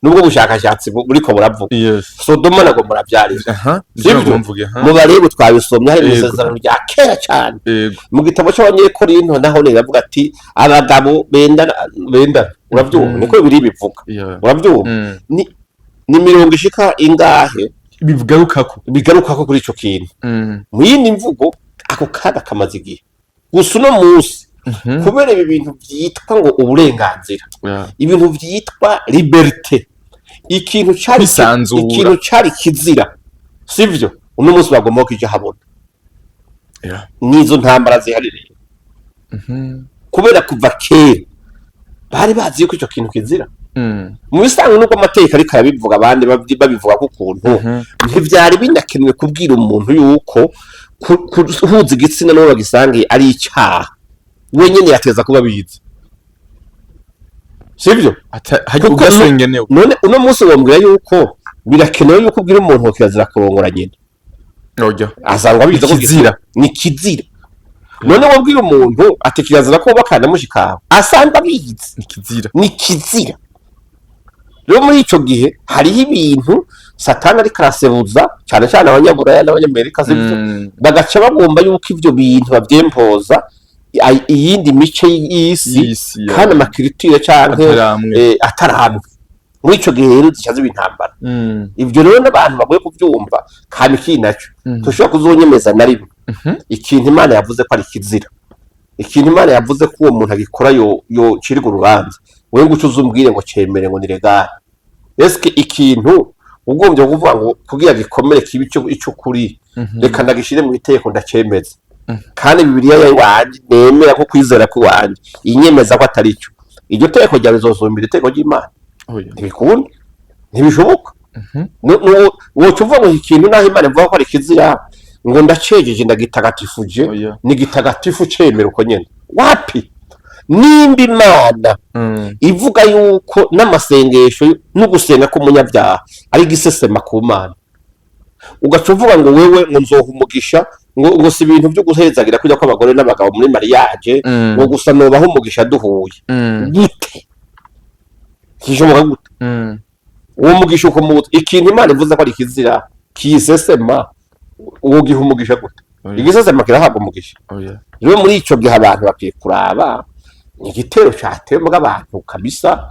Nubwo bushakashatsi buriko buravuga, Sodoma na Gomora byariho. Sibyo? Sibyo mvuge, ha. Mu Barebu twabisomye, hari mu isezerano rya kera cyane. Mu gitabo cy'Abanyekorinto naho riravuga ati abagabo bendana bendana. Urabyumva? Niko biri bivuga. Urabyumva? Ni mirongo ishika ingahe Bigarukako. bigarukako kuri ico kintu? Mu yindi mvugo, ako kaga kamaze igihe. Gusa uno munsi, kubera ibi bintu byitwa ngo uburenganzira, ibintu byitwa liberté, ikintu cari Kwisanzura. ikintu cari kizira, sivyo? Uno munsi bagomba kija habona. N'izo ntambara zihari rero, kubera kuva kera bari bazi yuko ico kintu kizira. Mu bisanzwe, nubwo amategeko ariko arabivuga, abandi babivuga ko ukuntu ntivyari binakenewe kubwira umuntu yuko kuhuza igitsina n'uwo bagisangiye ari icyaha, wenyene yateza kuba abizi, sivyo? Hajya Kuko ugasengenewe. None uno munsi wombwira yuko birakenewe yuko ubwira umuntu ngo kirazira kurongora nyina? Oya. Asanga abizi ko Kizira. Ni kizira. None wabwira umuntu ati kirazira ko wubakana na mushikawe, asanga abizi? Ni kizira. Ni kizira. Rero muri ico gihe hariho ibintu Satani ariko arasebuza, cyane cyane Abanyaburaya n'Abanyamerika, sivyo? Bagaca bagomba yuko ivyo bintu bavyempoza iyindi mice y'isi, Y'isi, kandi ama culture canke Ataramwe. Ataramwe. Muri ico gihe rero zica ziba intambara. Ivyo rero n'abantu bakwiye kuvyumva. Kandi ikindi naco, tushobora kuzonyemeza na rimwe ikintu Imana yavuze ko ari kizira, ikintu Imana yavuze ko uwo muntu agikora yo ciriga urubanza, wewe ngo uce uzumbwire ngo cemere, ngo ni légal. Eske ikintu ugombye kuvuga ngo kugira gikomere kibe ico kuri, reka ndagishire mu itegeko ndacemeza, kandi Bibiliya yawe nemera ko kwizera kw'iwanje inyemeza ko atari cyo, iryo tegeko ryawe rizosumbira itegeko ry'Imana? Oya. Ntibikunda, ntibishoboka. Woca uvuga ngo ikintu naho Imana ivuga ko ari kizira, ngo ndacejeje, ndagitagatifuje, Oya. ni gitagatifu, cemera uko nyene? Wapi! Nimba Imana ivuga yuko n'amasengesho no gusenga k'umunyabyaha ari igisesema ku Mana, ugaca uvuga ngo wewe ngo nzoha umugisha, ngo si ibintu byo guhezagira kujya kw'abagore n'abagabo muri mariage, ngo gusa nobaho umugisha duhuye, gute kishoboka? Gute? Uwo mugisha ukomotse ikintu Imana ivuze ko ari ikizira kisesema, uwo giha umugisha gute? Oya. Igisesema kirahabwa umugisha? Oya. Rero muri ico gihe abantu bakwiye kuraba ni igitero catewe abantu kabisa.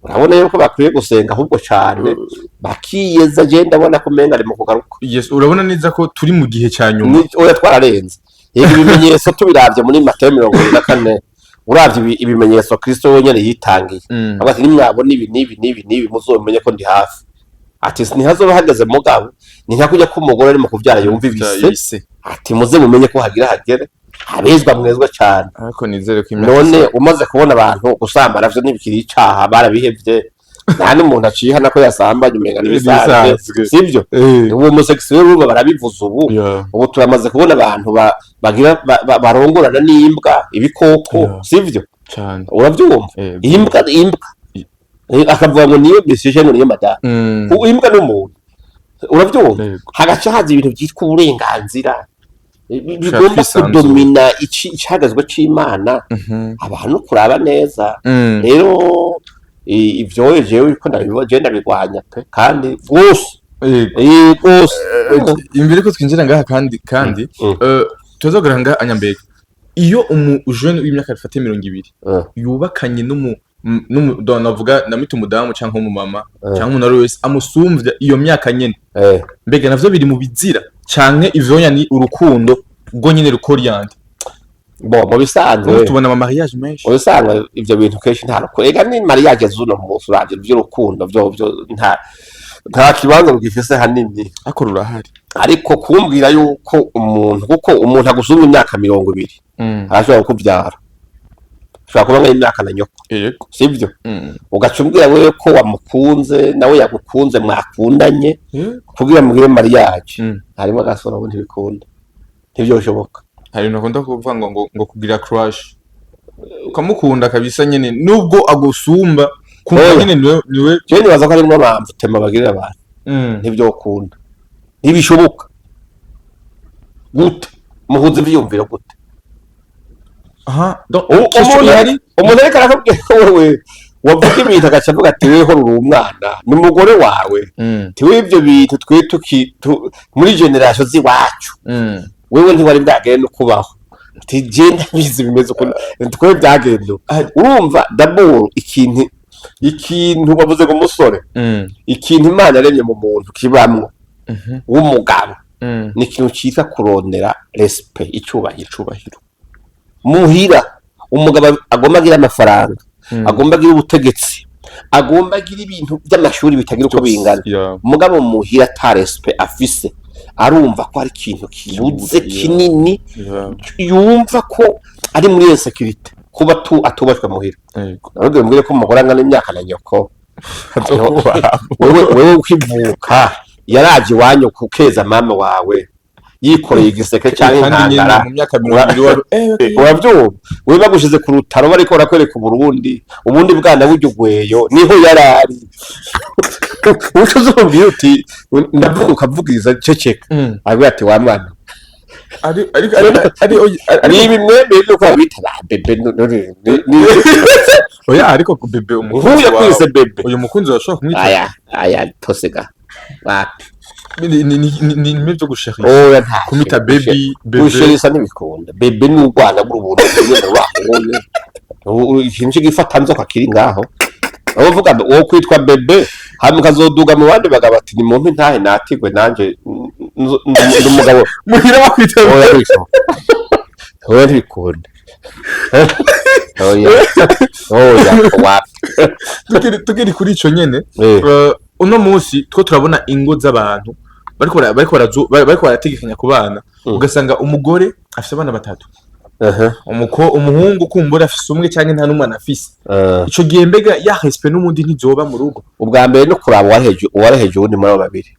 Urabona yuko bakwiye gusenga ahubwo cane, bakiyeza. Je ndabona ko umenga ari mu kugaruka. Yes, urabona neza ko turi mu gihe cya nyuma. Oya, twararenze. Yego, ibimenyetso tubiravye muri Matayo 24, uravye ibimenyetso Kristo wenyene yitangiye, avuga ati: "Nimwabona ibi n'ibi n'ibi n'ibi, muzomenye ko ndi hafi." Ati: "Ntihazoba hageze mugabo ni nka kujya k'umugore ari mu kuvyara yumva ibise." Ibise. Ati: "Muze mumenye ko hagira hagere, abezwa mwezwa cane." Ariko nizere ko imyaka None umaze kubona abantu gusambana vyo ntibikiri icaha, barabihevye, nta n'umuntu acihana ko yasambanye, umenga n'ibisanzwe. N'ibisanzwe. Sivyo? Ubu homosexuel urumva barabivuze ubu. Ubu turamaze kubona abantu bagira barongorana n'imbwa, ibikoko. Sivyo? Cyane. Uravyumva? Imbwa, imbwa. Akavuga ngo niyo monsieur cyangwa niyo madame. Ubu imbwa n'umuntu, uravyumva? Yego. Hagaca haza ibintu byitwa uburenganzira bigomba kwisanzura. Kudomina icagazwe c'Imana. Abantu kuraba neza. Rero ivyo jewe ko ndabibona, jewe ndabigwanya pe, kandi rwose. Yego. Rwose. Imbere ko twinjira ngaha kandi tuzogera ngaha anyambega, iyo umu jeune w'imyaka bifate 20 yubakanye n'umu navuga namita umudamu cyangwa umumama cyangwa umuntu ari wese amusumvya iyo myaka nyene, mbega navyo biri mu bizira canke ivyonya ni urukundo rwo nyene rukoriyante? Bo mu bisanzwe ubu tubona ama mariage menshi. Mu bisanzwe ivyo bintu kenshi nta rukundo. Ega ni mariage z'uno munsi, uravye ivy'urukundo vyo nta kibanza rugifise hanini. Ariko rurahari. Ariko kumbwira yuko umuntu, kuko umuntu agusumba imyaka 20, arashobora kukuvyara, ashobora kuba nk'imyaka na nyoko. Sivyo? Ugaca umbwira wewe ko wamukunze, nawe yagukunze, mwakundanye, kugira mugire mariage, harimo agasoro, ubu ntibikunda, ntivyoshoboka. Hari ibintu akunda kuvuga ngo kugira crush, ukamukunda kabisa nyene nubwo agusumba, kumva Oya. nyene niwe. Jewe nibaza ko harimwo amamvutema bagirira abantu. Ntivyokunda, ntibishoboka. Gute muhuza ivyiyumviro? Gute? Aha, donc question ihari. Umuntu ariko arakubwira ko wewe wavuga ibintu, agaca avuga ati: "Weho uri umwana, ni umugore wawe." Tiwe ivyo bintu twe tuki muri génération z'iwacu, wewe ntiwari bwagere no kubaho. Ati: "Je ndabizi bimeze ukuntu twe byagenda." Urumva, d'abord ikintu bavuze ngo umusore, ikintu Imana yaremye mu muntu kibamwo w'umugabo, ni ikintu citwa kurondera respect, icubahiro. Icubahiro. Muhira umugabo agomba agira amafaranga, agomba agira ubutegetsi, agomba agira ibintu by'amashuri bitagira uko bingana, mugabo muhira ata respect afise, arumva ko hari ikintu kibuze kinini. Yumva ko ari muri insécurité kuba tu atubashwe muhira. Nabwo mbwire ko umugore angana imyaka na nyoko. Azokubaha. Wewe ukivuka yaraje iwanyu kukeza mama wawe yikoreye igiseke cyangwa Kandi nyene inkangara. mu myaka 20 wari Uravyumva, wewe bagushize ku rutaro, bariko barakwereka Uburundi, ubundi bwana burya ugweyo niho yarari, uco uzumvira uti ndavuga, ukavugiriza ceceka. Avuga ati: "Wa mwana." Ari ariko ari ari ari Ni bimwe byuko babita ba bébé Oya, ariko bébé umukunzi Nk'uyu wawe. yakwise bébé. Uyu mukunzi wawe ashobora kumwita. Aya aya tosega, wapi. Ni byo gusherisa. Oya, nta Kumita baby, bébé. Gusherisa ntibikunda. Bébé ni urwana bw'ubuntu nyene wahuye, ikintu cy'igifatanzoka kiri ngaho. Aho uvuga ngo uwo kwitwa bébé, hanyuma ukazoduga mu bandi bagabo ati: "Ni mumpe ntahe natigwe nanje ndi umugabo." Muhira bakwita? Oya, ntibishoboka. Oya, ntibikunda. Oya, oya, wapi. Tukiri kuri ico nyene, uno munsi two turabona ingo z'abantu bariko barategekanya ku bana, ugasanga umugore afise abana batatu, umuhungu kumbura afise umwe canke nta n'umwana afise. Ico gihe mbega ya respect n'ubundi ntizoba mu rugo? Ubwa mbere no kuraba uwari hejuru wundi muri abo babiri,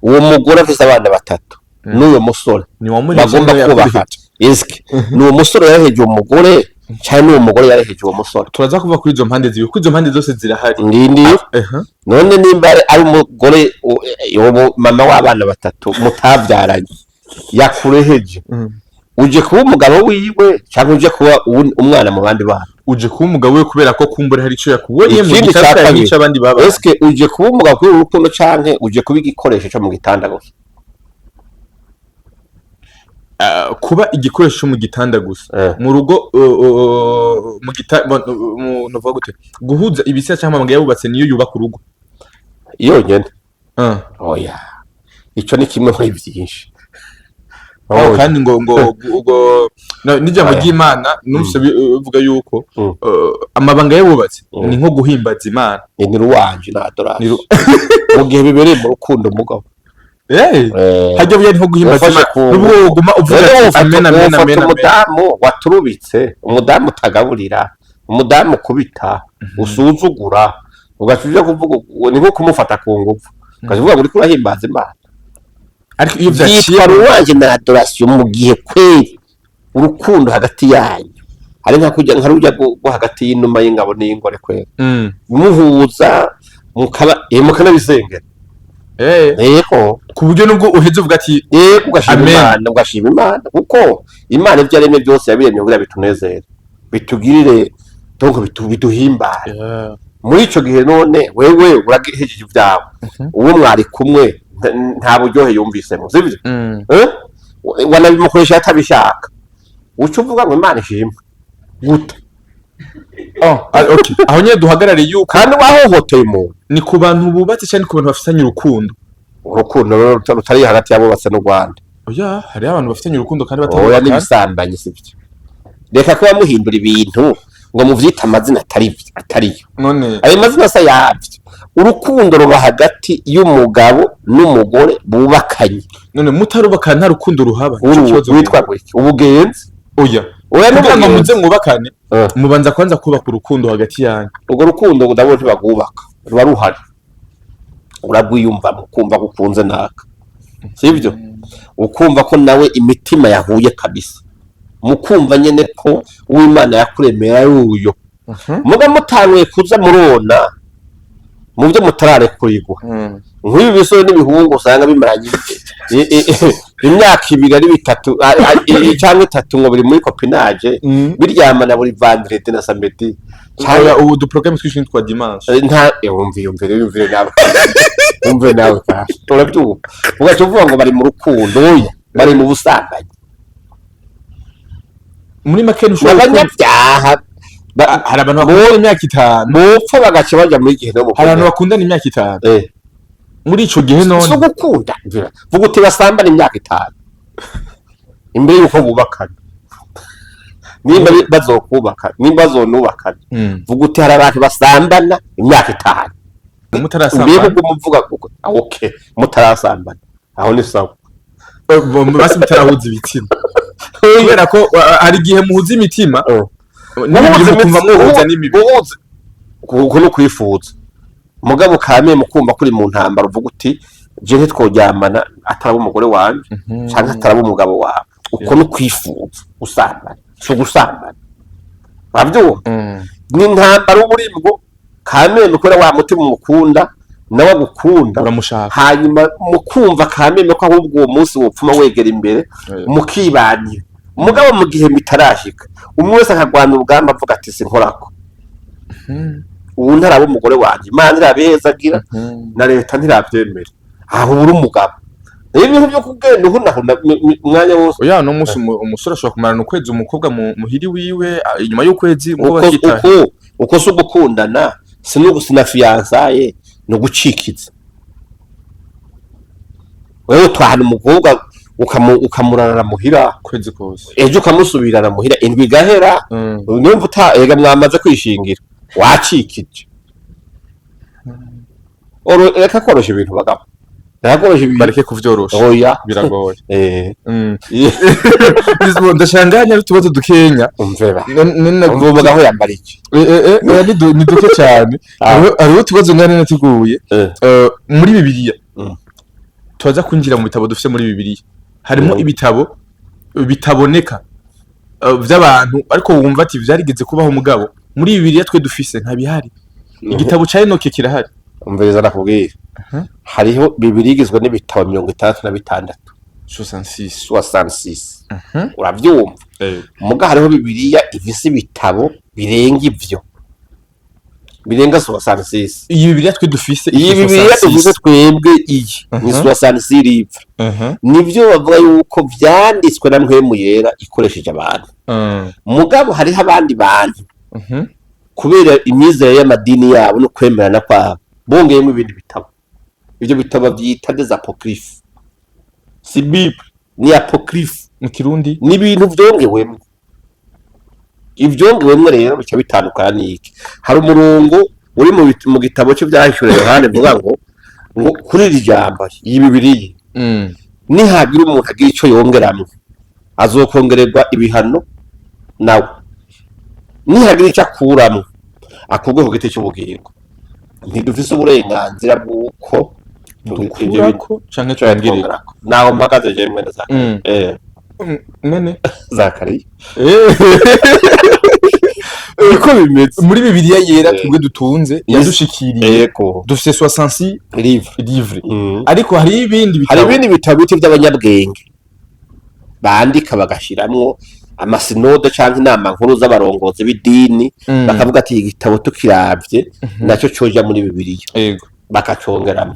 uwo mugore afise abana batatu n'uwo musore ni wamureje? bagomba kubaka, eske ni uwo musore yareheje umugore cyangwa ni uwo mugore yareheje uwo musore? Turaza kuva kuri izo mpande zibiri, kuko izo mpande zose zirahari. Ndindi. None nimba ari umugore, uwo mama w'abana batatu mutabyaranye yakureheje, uje kuba umugabo wiwe cyangwa uje kuba umwana mu bandi bana? Uje kuba umugabo we, kubera ko kumbura hari ico yakubonyemo Ikindi cya gitandukanye kabiri. n'ico abandi baba. Eske uje kuba umugabo kuri urukundo canke uje kuba igikoresho cyo mu gitanda gusa? Ah, kuba igikoresho cyo mu gitanda gusa mu rugo, mu gita novuga gute, guhuza ibitsina cyangwa amabanga yabubatse niyo yubaka urugo? Yonyene? Ah. Oya, ico ni kimwe muri byinshi. Oh, Oya. kandi ngo n'ijambo Oya. ry'Imana numvise bivuga yuko amabanga yabubatse ni nko guhimbaza Imana. Ni louange na adoration mu gihe bibereye mu rukundo, mugabo. Hajya buya ni nko guhimbaza Wafashe Imana, nubwo woguma uvuga Rero ati amen, amen, wofata amen, amen. umudamu waturubitse, umudamu utagaburira, umudamu ukubita, usuzugura, ugaca uja kuvuga uwo ni nko kumufata ku ngufu, ugaca uvuga ngo uriko urahimbaza Imana. Ariko iyo vyaciye Byitwa louange na adoration mu gihe kweri urukundo hagati yanyu hari nka kujya nka rujya rwo hagati y'inuma y'ingabo n'iy'ingore kweri, muhuza mukaba mukanabisengera. Yego. Ku buryo nubwo uheze uvuga ati Yego, ugashima Amen. Imana, ugashima Imana, kuko Imana ibyo yaremye byose yabiremye kugira bitunezere, bitugirire, donc biduhimbare muri ico gihe. None wewe urahejeje ibyawe, uwo mwari kumwe nta buryohe yumvisemo, sibyo? Eh? Wanabimukoresha atabishaka, uca uvuga ngo Imana ishimwe gute? Oh, ah, okay. Aho nyine duhagarare yuko Kandi wahohoteye umuntu. Ni ku bantu bubatse cyangwa ni ku bantu bafitanye urukundo? Urukundo rero rutari hagati y'abubatse n'u Rwanda. Oya, hariho abantu bafitanye urukundo kandi Oya. batabubakana. N'ibisambanyi sibyo. Reka kuba muhindura ibintu ngo muvyite amazina atari atariyo. None Ayo mazina asa yabyo. Urukundo ruba hagati y'umugabo n'umugore bubakanye. None mutarubakana nta rukundo ruhaba? Ico kibazo. Witwa gutya ubugenzi. Oya. Oya, Kugira ngo n'ubugenzi. muze mwubakane, mubanza kwanza kubaka urukundo hagati yanyu. Urwo rukundo ndabona ntibagwubaka, ruba ruhari, urarwiyumvamo, ukumva ko ukunze naka, sibyo? Ukumva ko nawe imitima yahuye kabisa, mukumva nyene ko uw'Imana yakuremera ari uyo muga mutanguye kuza murona mu byo mutararekurigwa, nk'ibi bisore n'ibihungu usanga bimaranye imyaka 2 ari 3 cyangwa 3 ngo biri muri copinage, biryamana buri vendredi na samedi. Oya, ubu duporogaramu twinshi ni twa dimanche. Nta wumve, yumvire, yumvire nawe, wumve nawe kandi urabyumva, ugaca uvuga ngo bari mu rukundo. Oya, bari mu busambanyi. Muri make ntushobora gukunda. Abanyabyaha. Hari abantu bakundana imyaka 5. Bopfa bagaca bajya muri gihe no Hari abantu bakundana imyaka 5 muri ico gihe. Si None ugukunda, vuga uti basambana imyaka 5 imbere y'uko bubakana, nimba bazokubaka, nimba bazonubakana. Vuga uti hari abantu basambana imyaka 5 mbega. Mutarasambana. Ubwo muvuga kuko ah, okay, mutarasambana aho ni sawa. Basi mutarahuza ibitsina, kubera ko hari igihe muhuza imitima n'imibiri, mukumva mwohuza n'imibiri. Uhuza uko ni ukwifuza, mugabo kame mukumva kuri mu ntambara, uvuga uti je ntitworyamana ataraba umugore wanje canke ataraba umugabo wawe. Uko ni ukwifuza gusambana, si ugusambana, uravyumva? Ni intambara uba urimwo kameme, kubera wa mutima umukunda nawe agukunda. Uramushaka. Hanyuma mukumva kameme ko ahubwo uwo munsi wopfuma wegera imbere, mukibanira. Mugabo mu gihe bitarashika, umwe wese akagwana urugamba avuga ati sinkorako, ubu ntaraba umugore wanje, Imana ntirabihezagira na leta ntirabyemera, aho uri umugabo. Rero ibintu byo kugenda uhunahuna umwanya wose. Oya, no munsi umusore ashobora kumarana ukwezi umukobwa muhiri wiwe, inyuma y'ukwezi umukobwa Uko akitaha. uko si ugukundana. Sina fiançailles, ni ugucikiza. Wewe utahana umukobwa ukamurarana muhira Kwezi kose. Ejo ukamusubirana muhira, indwi igahera. Numva uta ega mwamaze kwishingira, wacikije. Reka korosha ibintu, bagabo, reka korosha ibintu. Bareke kuvyorosha. Oya. Biragoye. Eh. Ndashanganya utubazo dukenya. Umveba. Umva. Umva umugabo yambara iki? Oya, ni duke cyane. Ah. Hariho utubazo ngane nateguye. Muri Bibiliya, tubaza kwinjira mu bitabo dufite muri Bibiliya, harimo ibitabo bitaboneka vy'abantu, ariko wumva ati vyarigeze kubaho, mugabo muri Bibiliya twe dufise ntabihari. Igitabo ca Enoke kirahari? Umviriza, nakubwira. Hariho Bibiliya igizwe n'ibitabo 66. 66. 66, uravyumva? Muga hariho Bibiliya ifise ibitabo birenga ivyo, birenga 66. Iyi Bibiliya twe dufise Iyi ifise Bibiliya 66. dufise twebwe iyi ni 66 livres. Nivyo bavuga yuko vyanditswe na Mpwemu Yera ikoresheje abantu. Mugabo hariho abandi bantu, kubera imyizerere y'amadini yabo no kwemerana kwabo, bongeyemo ibindi bitabo. Ivyo bitabo vyita des apocryphes. Si Bible, ni apocryphe. Mu Kirundi? Ni ibintu vyongewemwo. Ivyongewemwo rero bica bitandukana n'iki? Hari umurongo uri mu gitabo c'Ivyahishuriwe Yohana bivuga ngo kuri iri jambo, iyi Bibiliya, nihagira umuntu agira ico yongeramwo, azokongererwa ibihano nawe, nihagira ico akuramwo, akurwe ku giti c'ubugingo. Ntidufise uburenganzira bw'uko Dukurako canke twongereko? Twongerako. Naho mpagaze jewe, mwene Zakariya. Mwene Zakariya. Niko bimeze muri Bibiliya Yera twebwe dutunze, yadushikiriye. Dufise 66 Livre. livre, ariko hari ibindi Hari bitabo. Ibindi bitabo biti by'abanyabwenge bandika, bagashiramwo amasinode canke inama nkuru z'abarongozi b'idini, bakavuga ati igitabo tukiravye nacyo coja muri Bibiliya, bakacongeramo.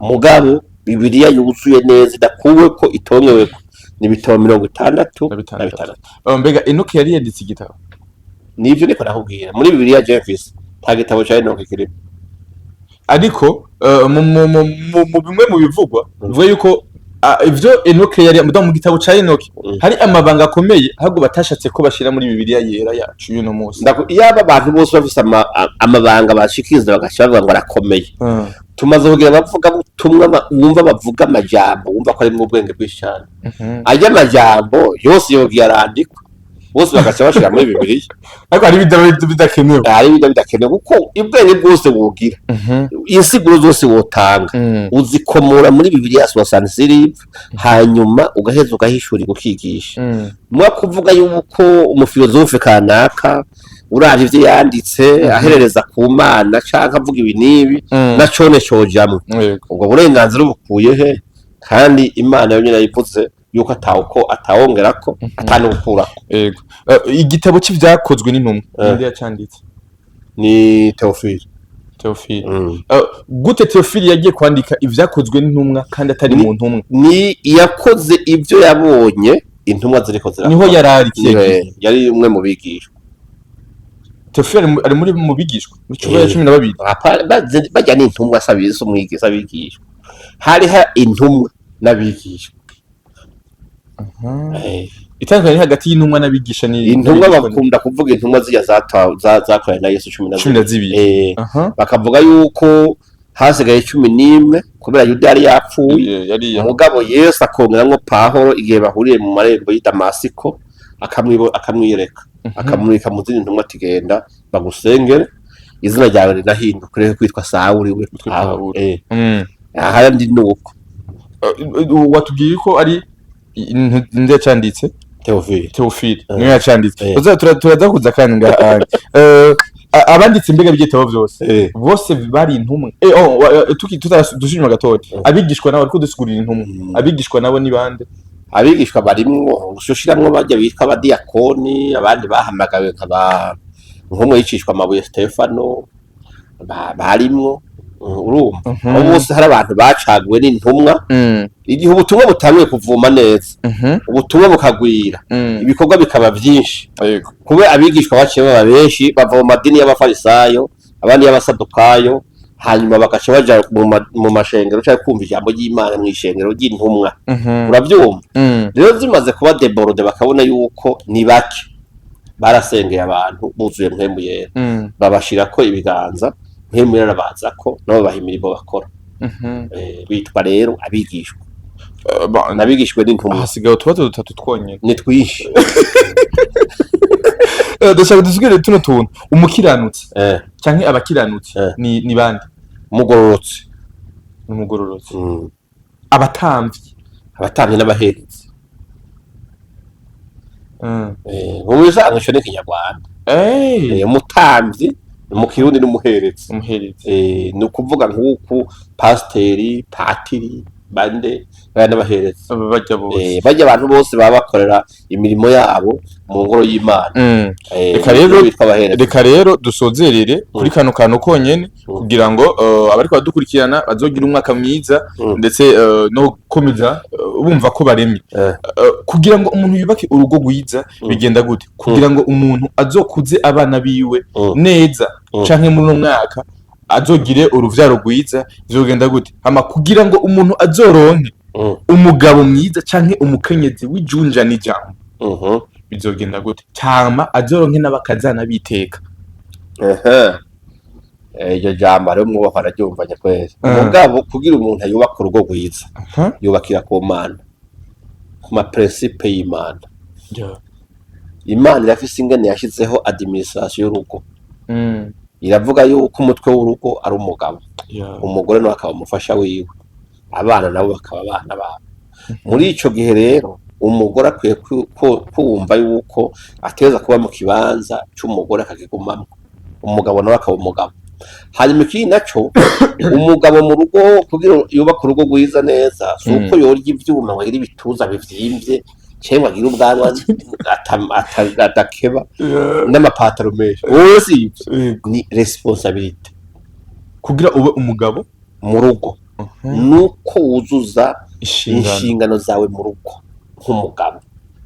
Mugabo Bibiliya yuzuye neza, idakuweko, itongeweko, ni ibitabo 66 Na na bitandatu. bitandatu. Oh, mbega Enoki yari yanditse igitabo? Nivyo niko nakubwira, muri Bibiliya je mfise nta gitabo ca Enoki kirimo. Ariko mu bimwe mu bivugwa bivuga yuko ivyo Enoke yari mu gitabo ca Enoki, hari amabanga akomeye ahubwo batashatse ko bashira muri Bibiliya Yera yacu y'uno munsi. Iyaba abantu bose bafise amabanga bashikiriza, bagaca bavuga ngo arakomeye. Tumaze kugira abavuga butumwa wumva bavuga amajambo, wumva ko arimwo ubwenge bwinshi cyane. Ajya amajambo yose yogiye arandikwa, bose bagaca bashira muri Bibiliya. Ariko hari ibitabo bidakenewe. Hari ibyo bidakenewe, kuko ubwenge bwose wogira, insiguro zose wotanga, uzikomora muri Bibiliya soixante-six livres, hanyuma ugaheza ugahishurirwa, ukigisha. Mwa kuvuga yuko umufilozofe kanaka, uravye ivyo yanditse, aherereza ku Mana canke avuga ibi n'ibi, na cone cojamwo. Ubwo burenganzira bukuye he? Kandi Imana yo nyene yayivuze yuko atawuko atawongerako, atanukurako. Yego. Igitabo c'Ivyakozwe n'Intumwa, ninde yacanditse? Ni Theophile. Theophile. Gute Theophile yagiye kwandika Ivyakozwe n'Intumwa kandi atari mu ntumwa? Ni yakoze ivyo yabonye intumwa ziriko zirakora. Niho yarari kiye? Yari umwe mu bigishwa. Theophile ari muri mu bigishwa muri cumi Eh. 12. Bajya ni intumwa, sabizi umwigisha, abigishwa. Hariho intumwa n'abigishwa. Itandukaniro hagati y'intumwa n'abigisha ni Intumwa n'abigishwa bakunda kuvuga intumwa zirya zakoranye na Yesu, cumi na 12. Bakavuga yuko hasigaye 11 kubera Yuda yari yapfuye. Yari Umugabo Yesu akongeramwo Pahoro igihe bahuriye mu marembo y'i Damasiko, akamwiyereka, akamurika mu zindi ntumwa, ati genda bagusengere, izina ryawe rinahinduka, ureke kwitwa Sawuli we Pawulo. Pawulo. Ahandi ni uko. Watubwiye ko ari nde yacanditse? Theophile. Theophile niwe yacanditse. Eh. Turaza kuza kandi ngaha. Abanditse mbega by'ibitabo byose, bose bari intumwa? Oh, tutasubira gatoya, abigishwa nabo, ariko dusigurira intumwa. Abigishwa nabo ni bande? Abigishwa barimwo ushiramwo bajya bitwa abadiyakoni, abandi bahamagawe nka ba nk'umwe yicishwa amabuye Stefano, barimwo. Urumva, abo bose hari abantu bacaguwe n'intumwa. Igihe ubutumwa butanguye kuvuma neza, ubutumwa bukagwira, ibikorwa bikaba byinshi, Yego. kuba abigishwa baciye baba benshi, bava mu madini y'abafarisayo. Abandi y'abasadukayo. Hanyuma bagaca baja mu mashengero canke kumva ijambo ry'Imana mw'ishengero ry'intumwa. Uravyumva? Rero zimaze kuba débordées, bakabona yuko ni bake, barasengeye abantu buzuye Mpwemu Yera, babashirako ibiganza, Mpwemu Yera arabazako, nabo babaha imirimo bakora. Bitwa rero abigishwa. Bon, Nabigishwe n'intumwa. Hasigaye utubazo dutatu twonyene. Ni twinshi. Ndashaka dusubire tuno tuntu: umukiranutsi canke abakiranutsi ni bande? Umugororotsi. N'umugororotsi. Abatamvyi? Abatambyi n'abaherezi. Mu bisanzwe ico ni ikinyarwanda. Umutambyi mu Kirundi n'umuherezi. Umuherezi. Ni ukuvuga nk'uku pasiteri, patiri, bande baya n'abaherezi. Aba barya bose. Barya abantu bose baba bakorera imirimo yabo mu ngoro y'Imana. Reka rero bitwa abaherezi. Reka rero dusozerere kuri kano kantu konyene kugira ngo abariko badukurikirana bazogira umwaka mwiza ndetse no gukomeza bumva ko baremye. Kugira ngo umuntu yubake urugo rwiza bigenda gute? Kugira ngo umuntu azokuze abana biwe neza canke muri uno mwaka azogire uruvyaro rwiza bizogenda gute? Hama kugira ngo umuntu azoronke umugabo mwiza canke umukenyezi w'ijunja n'ijambo bizogenda gute? Hama azoronke n'abakazana biteka. Ehe. Iryo jambo hariho umwubahwa araryumva nyakwezi. Mugabo kugira umuntu yubaka urugo rwiza, yubakira ku Mana, ku ma principes y'Imana. Imana irafise ingene yashizeho administration y'urugo. Iravuga yuko umutwe w'urugo ari umugabo, umugore nawe akaba umufasha wiwe, abana nabo bakaba abana babo. Muri ico gihe rero umugore akwiye kumva yuko ategerezwa kuba mu kibanza c'umugore akakigumamwo, umugabo nawe akaba umugabo. Hanyuma ikindi naco, umugabo mu rugo kugira yubake urugo rwiza neza, si uko yorya ivyuma ngo agire ibituza bivyimbye canke ngo agire ubwanwa adakeba n'amapataro menshi, wowe si ivyo, ni responsabilité. Kugira ube umugabo mu rugo nuko wuzuza inshingano inshingano zawe mu rugo nk'umugabo.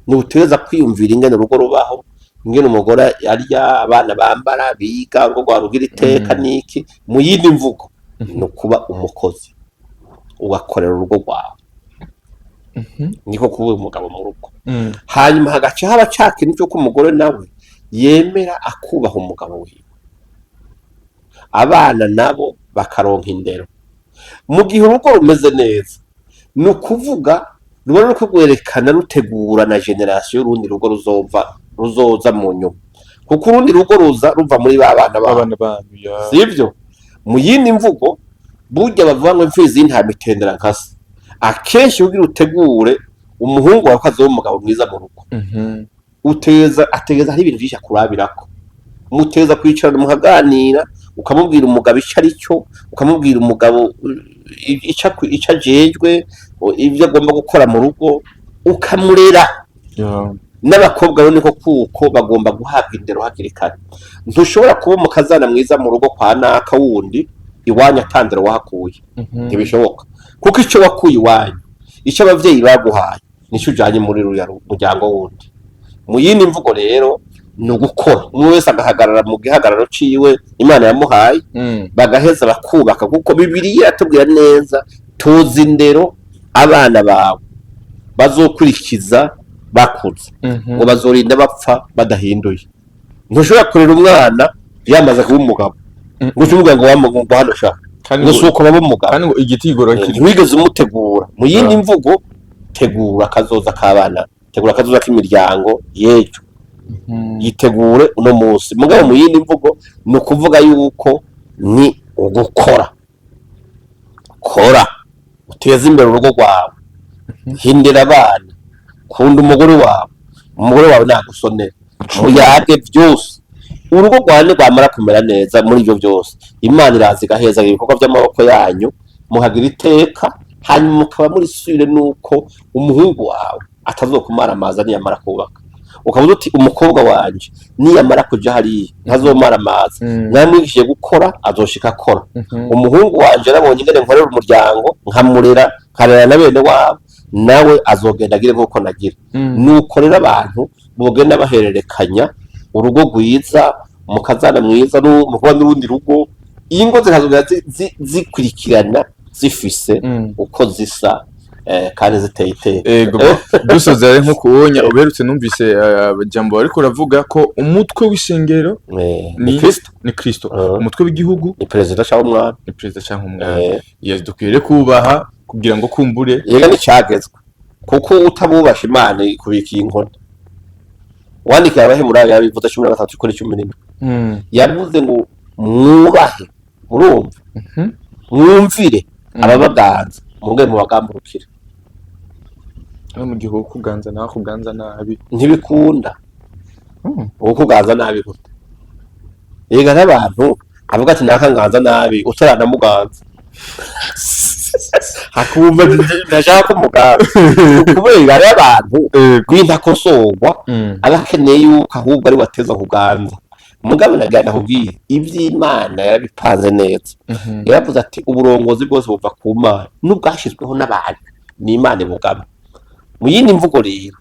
Ntutegereza kwiyumvira ingene urugo rubaho, ingene umugore arya, abana bambara, biga, urugo rwawe rugira iteka. Niki mu yindi mvugo ni ukuba umukozi, ugakorera urugo rwawe, niko kuba umugabo mu rugo. Hanyuma hagaca haba ca kintu cy'uko umugore nawe yemera akubaha umugabo wiwe, abana nabo bakaronka indero. Mu gihe urugo rumeze neza, ni ukuvuga ruba ruriko rwerekana, rutegura na génération y'urundi rugo ruzova, ruzoza mu nyuma, kuko urundi rugo ruza ruva muri ba bana babo. Abana banyu ya. Sivyo? Mu yindi mvugo, burya bavuga ngo imfizi y'intama itendera nka se. Akenshi kugira utegure umuhungu wawe ko azoba umugabo mwiza mu rugo, uteza ategeza hari ibintu vyinshi akurabirako. Muteza kwicarana mukaganira, ukamubwira umugabo ico ari cyo, ukamubwira umugabo ico ajejwe, ivyo agomba gukora mu rugo, ukamurera. N'abakobwa rero niko kuko bagomba guhabwa indero hakiri kare. Ntushobora kuba umukazana mwiza mu rugo kwa naka wundi, iwanyu atandero wahakuye. Ntibishoboka, kuko icyo wakuye iwanyu, icyo abavyeyi baguhaye, nicyo ujanye muri ruriya muryango wundi. Mu yindi mvugo rero ni ugukora, umwe wese agahagarara mu gihagararo ciwe Imana yamuhaye, bagaheza bakubaka, kuko Bibiliya iratubwira neza: toza indero abana bawe bazokurikiza bakuze, ngo bazorinda bapfa badahinduye. Ntushobora kurera umwana yamaze kuba umugabo ngo uce umubwira ngo ngo hano shaka Kandi ngo ngo si uko baba umugabo. Kandi ngo igiti igorora kiri. Ntiwigeze umutegura. Mu yindi mvugo, tegura akazoza k'abana, tegura akazoza k'imiryango y'ejo, yitegure uno munsi. Mugabo mu yindi mvugo ni ukuvuga yuko ni ugukora. Kora uteze imbere urugo rwawe, hindira abana, kunda umugore wawe, umugore wawe nagusonera, muyage byose. Urugo rwawe nirwamara kumera neza muri ibyo byose, Imana iraza igaheza ibikorwa by'amaboko yanyu, muhagira iteka. Hanyuma mukaba muri sûrs nuko umuhungu wawe atazokumara amazi niyamara kubaka, ukavuga uti umukobwa wanje niyamara kuja hariya ntazomara amazi, namwigishije gukora, azoshika akora. Umuhungu wanje yarabonye ingene nkorera umuryango, nkamurera, nkarera na bene wabo, nawe azogenda agire nk'uko nagira. Nuko rero abantu bogenda bahererekanya urugo rwiza. Umukazana mwiza mu kuba n'urundi rugo, ingo zikazogera zikurikirana zifise uko zisa, kandi ziteye iteka. Ego, dusoza rero, nko kubonya uberutse numvise jambo ariko uravuga ko umutwe w'ishengero ni Kristo. Ni Kristo. Umutwe w'igihugu ni perezida cyangwa umwami. Ni perezida cyangwa umwami. Yes, dukwiriye kubaha kugira ngo kumbure Yega, n'icyagezwe, kuko utabubasha Imana ikubikiye inkoni. Wandikira Abaheburayo yabivuze 13 kuri 17. Yavuze ngo mwubahe, murumva, mwumvire ababaganza, muge mubagamburukire. No mu gihe kuganza nawe kuganza nabi? Ntibikunda. Uwo kuganza nabi gute? Yega, n'abantu avuga ati nakanganza nabi, utaranamuganza hakumva ndashaka kumuganza, kubera hariho abantu b'intakosorwa, aba akeneye yuko ahubwo ari wateza kuganza. Mugabe nagira ndakubwire, ivy'Imana yarabipanze neza. Yaravuze ati uburongozi bwose buva ku Mana n'ubwashyizweho n'abantu, ni Imana ibugaba. Mu yindi mvugo rero,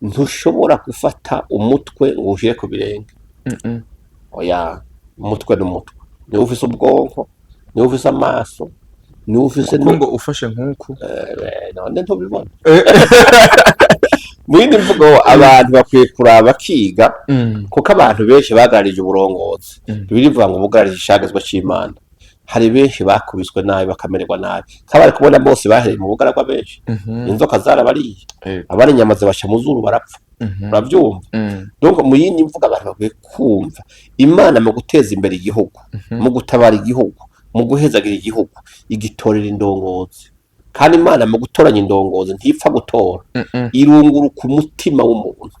ntushobora gufata umutwe ngo uwushyire ku birenge. Oya, umutwe n'umutwe niwe ufise ubwonko, niwe ufise amaso, niwe ufise Kuko ngo ufashe nk'uku. None ntubibona? Mu yindi mvugo, abantu bakwiye kuraba bakiga, kuko abantu benshi bagararije uburongozi. Bibiliya ivuga ngo bugararije icagezwa c'Imana. Hari benshi bakubiswe nabi, bakamererwa nabi, kandi bari kubona bose bahereye mu bugaragwa, benshi inzoka zarabariye, abari inyama zibasha mu zuru barapfa. Urabyumva? Donc mu yindi mvugo, abantu bakwiye kumva Imana mu guteza imbere igihugu, mu gutabara igihugu, mu guhezagira igihugu, igitorera indongozi. Kandi Imana mu gutoranya indongozi ntipfa gutora, irunguruka umutima w'umuntu.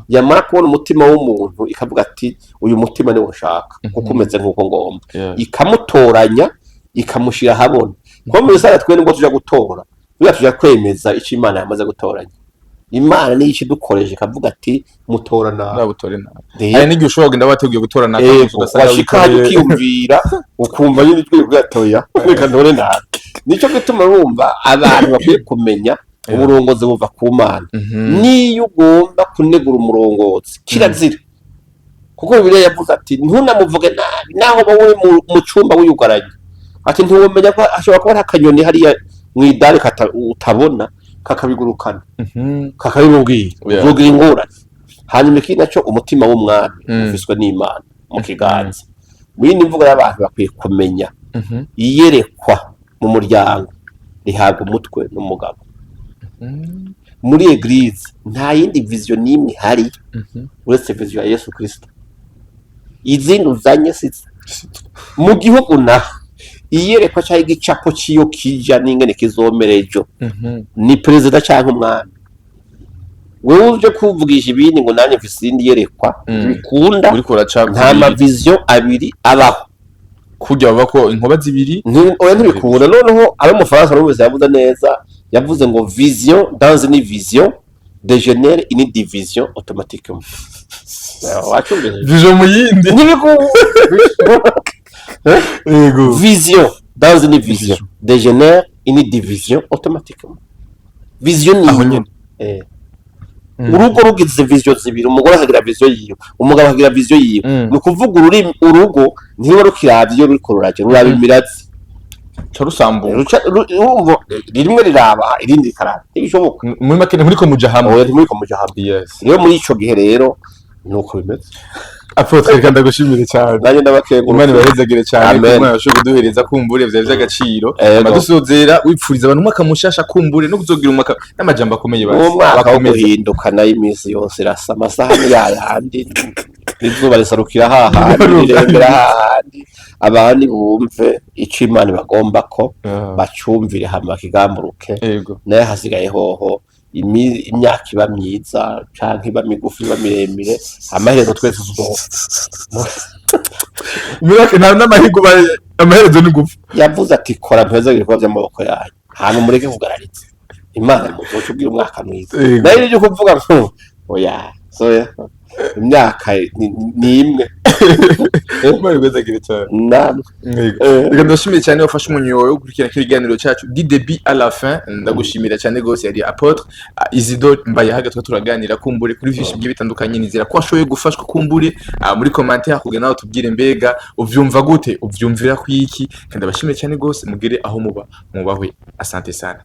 Yamara kubona umutima w'umuntu ikavuga ati uyu mutima niwo nshaka, kuko umeze nk'uko ngomba. Ikamutoranya, ikamushyira ahabona. Kuko muri rusange twe nubwo tuja gutora, buriya tuja kwemeza icyo Imana yamaze gutoranya. Imana niyo ikidukoresha, ikavuga ati mutora nawe. Nabutore nabi. Hari n'igihe ushobora kugenda wateguye gutora naka, ugasanga washika hajya ukiyumvira, ukumva nyine ijwi rivuga ati oya, reka ntore nabi. Nicyo gituma wumva abantu bakwiye kumenya uburongozi buva ku Mana. Niyo ugomba kunegura umurongozi kirazira, kuko Bibiliya yavuze ati ntunamuvuge nabi naho uba uri mu cyumba wiyugaranye, ati ntiwomenya ko ashobora kuba ari akanyoni hariya mu idari utabona kakabigurukana, kakabimubwira. Uzogira ingorane. Hanyuma ikindi nacyo, umutima w'umwami ufiswe n'Imana mu kiganza. Mu yindi mvugo y'abantu bakwiye kumenya, iyerekwa mu muryango rihabwa umutwe n'umugabo. Muri église nta yindi vision n'imwe ihari uretse vision ya Yesu Kristo. Izindi uzanye si mu gihugu naho, iyerekwa cyangwa igicapo cy'iyo kija n'ingene kizomera ejo ni perezida cyangwa umwami. Wewe uje kuvugisha ibindi ngo nanjye mfise irindi yerekwa, bikunda. Uriko uraca Nta ma vision abiri abaho. Kurya bava ko inkuba zibiri. Oya, ntibikunda. Noneho abo mu Faransa numvise yavuze neza, yavuze ngo vision dans une vision dégénère une division automatiquement. Wacyumvise? Vision mu yindi. Ntibikunda. Yego. Vision dans une vision dégénère une division automatiquement. Vision ni Aho nyene. Urugo rugize vision zibiri, umugore akagira vision yiwe, umugabo akagira vision yiwe, ni ukuvuga ururimi, urugo ntiruba rukiravye iyo ruriko ruraja, ruraba imirazi. Ca rusambuka. Urumva, rimwe riraba, irindi rikaraba, ntibishoboka. Muri make ntimuriko muja hamwe. Oya, ntimuriko muja hamwe. Rero muri ico gihe rero nuko bimeze. Apôtre, reka ndagushimire cyane. Nanjye ndabakengurukiye. Imana ibahezagire cyane. Amen. Kuko mwashoboye kuduhereza kumbure vyari vy'agaciro. Badusozera wipfuriza abantu umwaka mushasha, kumbure no kuzogira umwaka n'amajambo akomeye basi. Uwo mwaka wo Bakomeze. guhinduka nayo iminsi yose irasa, amasaha ni yayandi, izuba risarukira hahandi, rirengera hahandi. Abandi bumve ico Imana ibagomba ko bacumvire, hama bakigamburuke. Nayo hasigaye hoho imyaka iba myiza canke iba migufi, iba miremire, amaherezo twese tuzopfa. Muri make nta n'amahigo, amaherezo ni gupfa. Yavuze ati kora mpeza ibikorwa by'amaboko yanyu, hanyuma mureke kugarariza Imana, muzoca ubwira umwaka mwiza. Nayo ibyo kuvuga ngo oya soya. Imyaka ni imwe. Imana igwezagire cyane. Namwe. Yego. Reka ndashimiye cyane wafashe umunyo wawe wo gukurikirana kino kiganiro cyacu du début à la fin. Ndagushimira cyane rwose. Yari apôtre Isidore Mbayahaga, tukaba turaganira kumbure kuri vyinshi bigiye bitandukanye. Nizera ko washoboye gufashwa. Kumbure muri commentaire kugira nawe tubwire mbega uvyumva gute, uvyumvira kwiki. Kandi abashimiye cyane rwose, mugire aho muba mubahwe. Asante sana.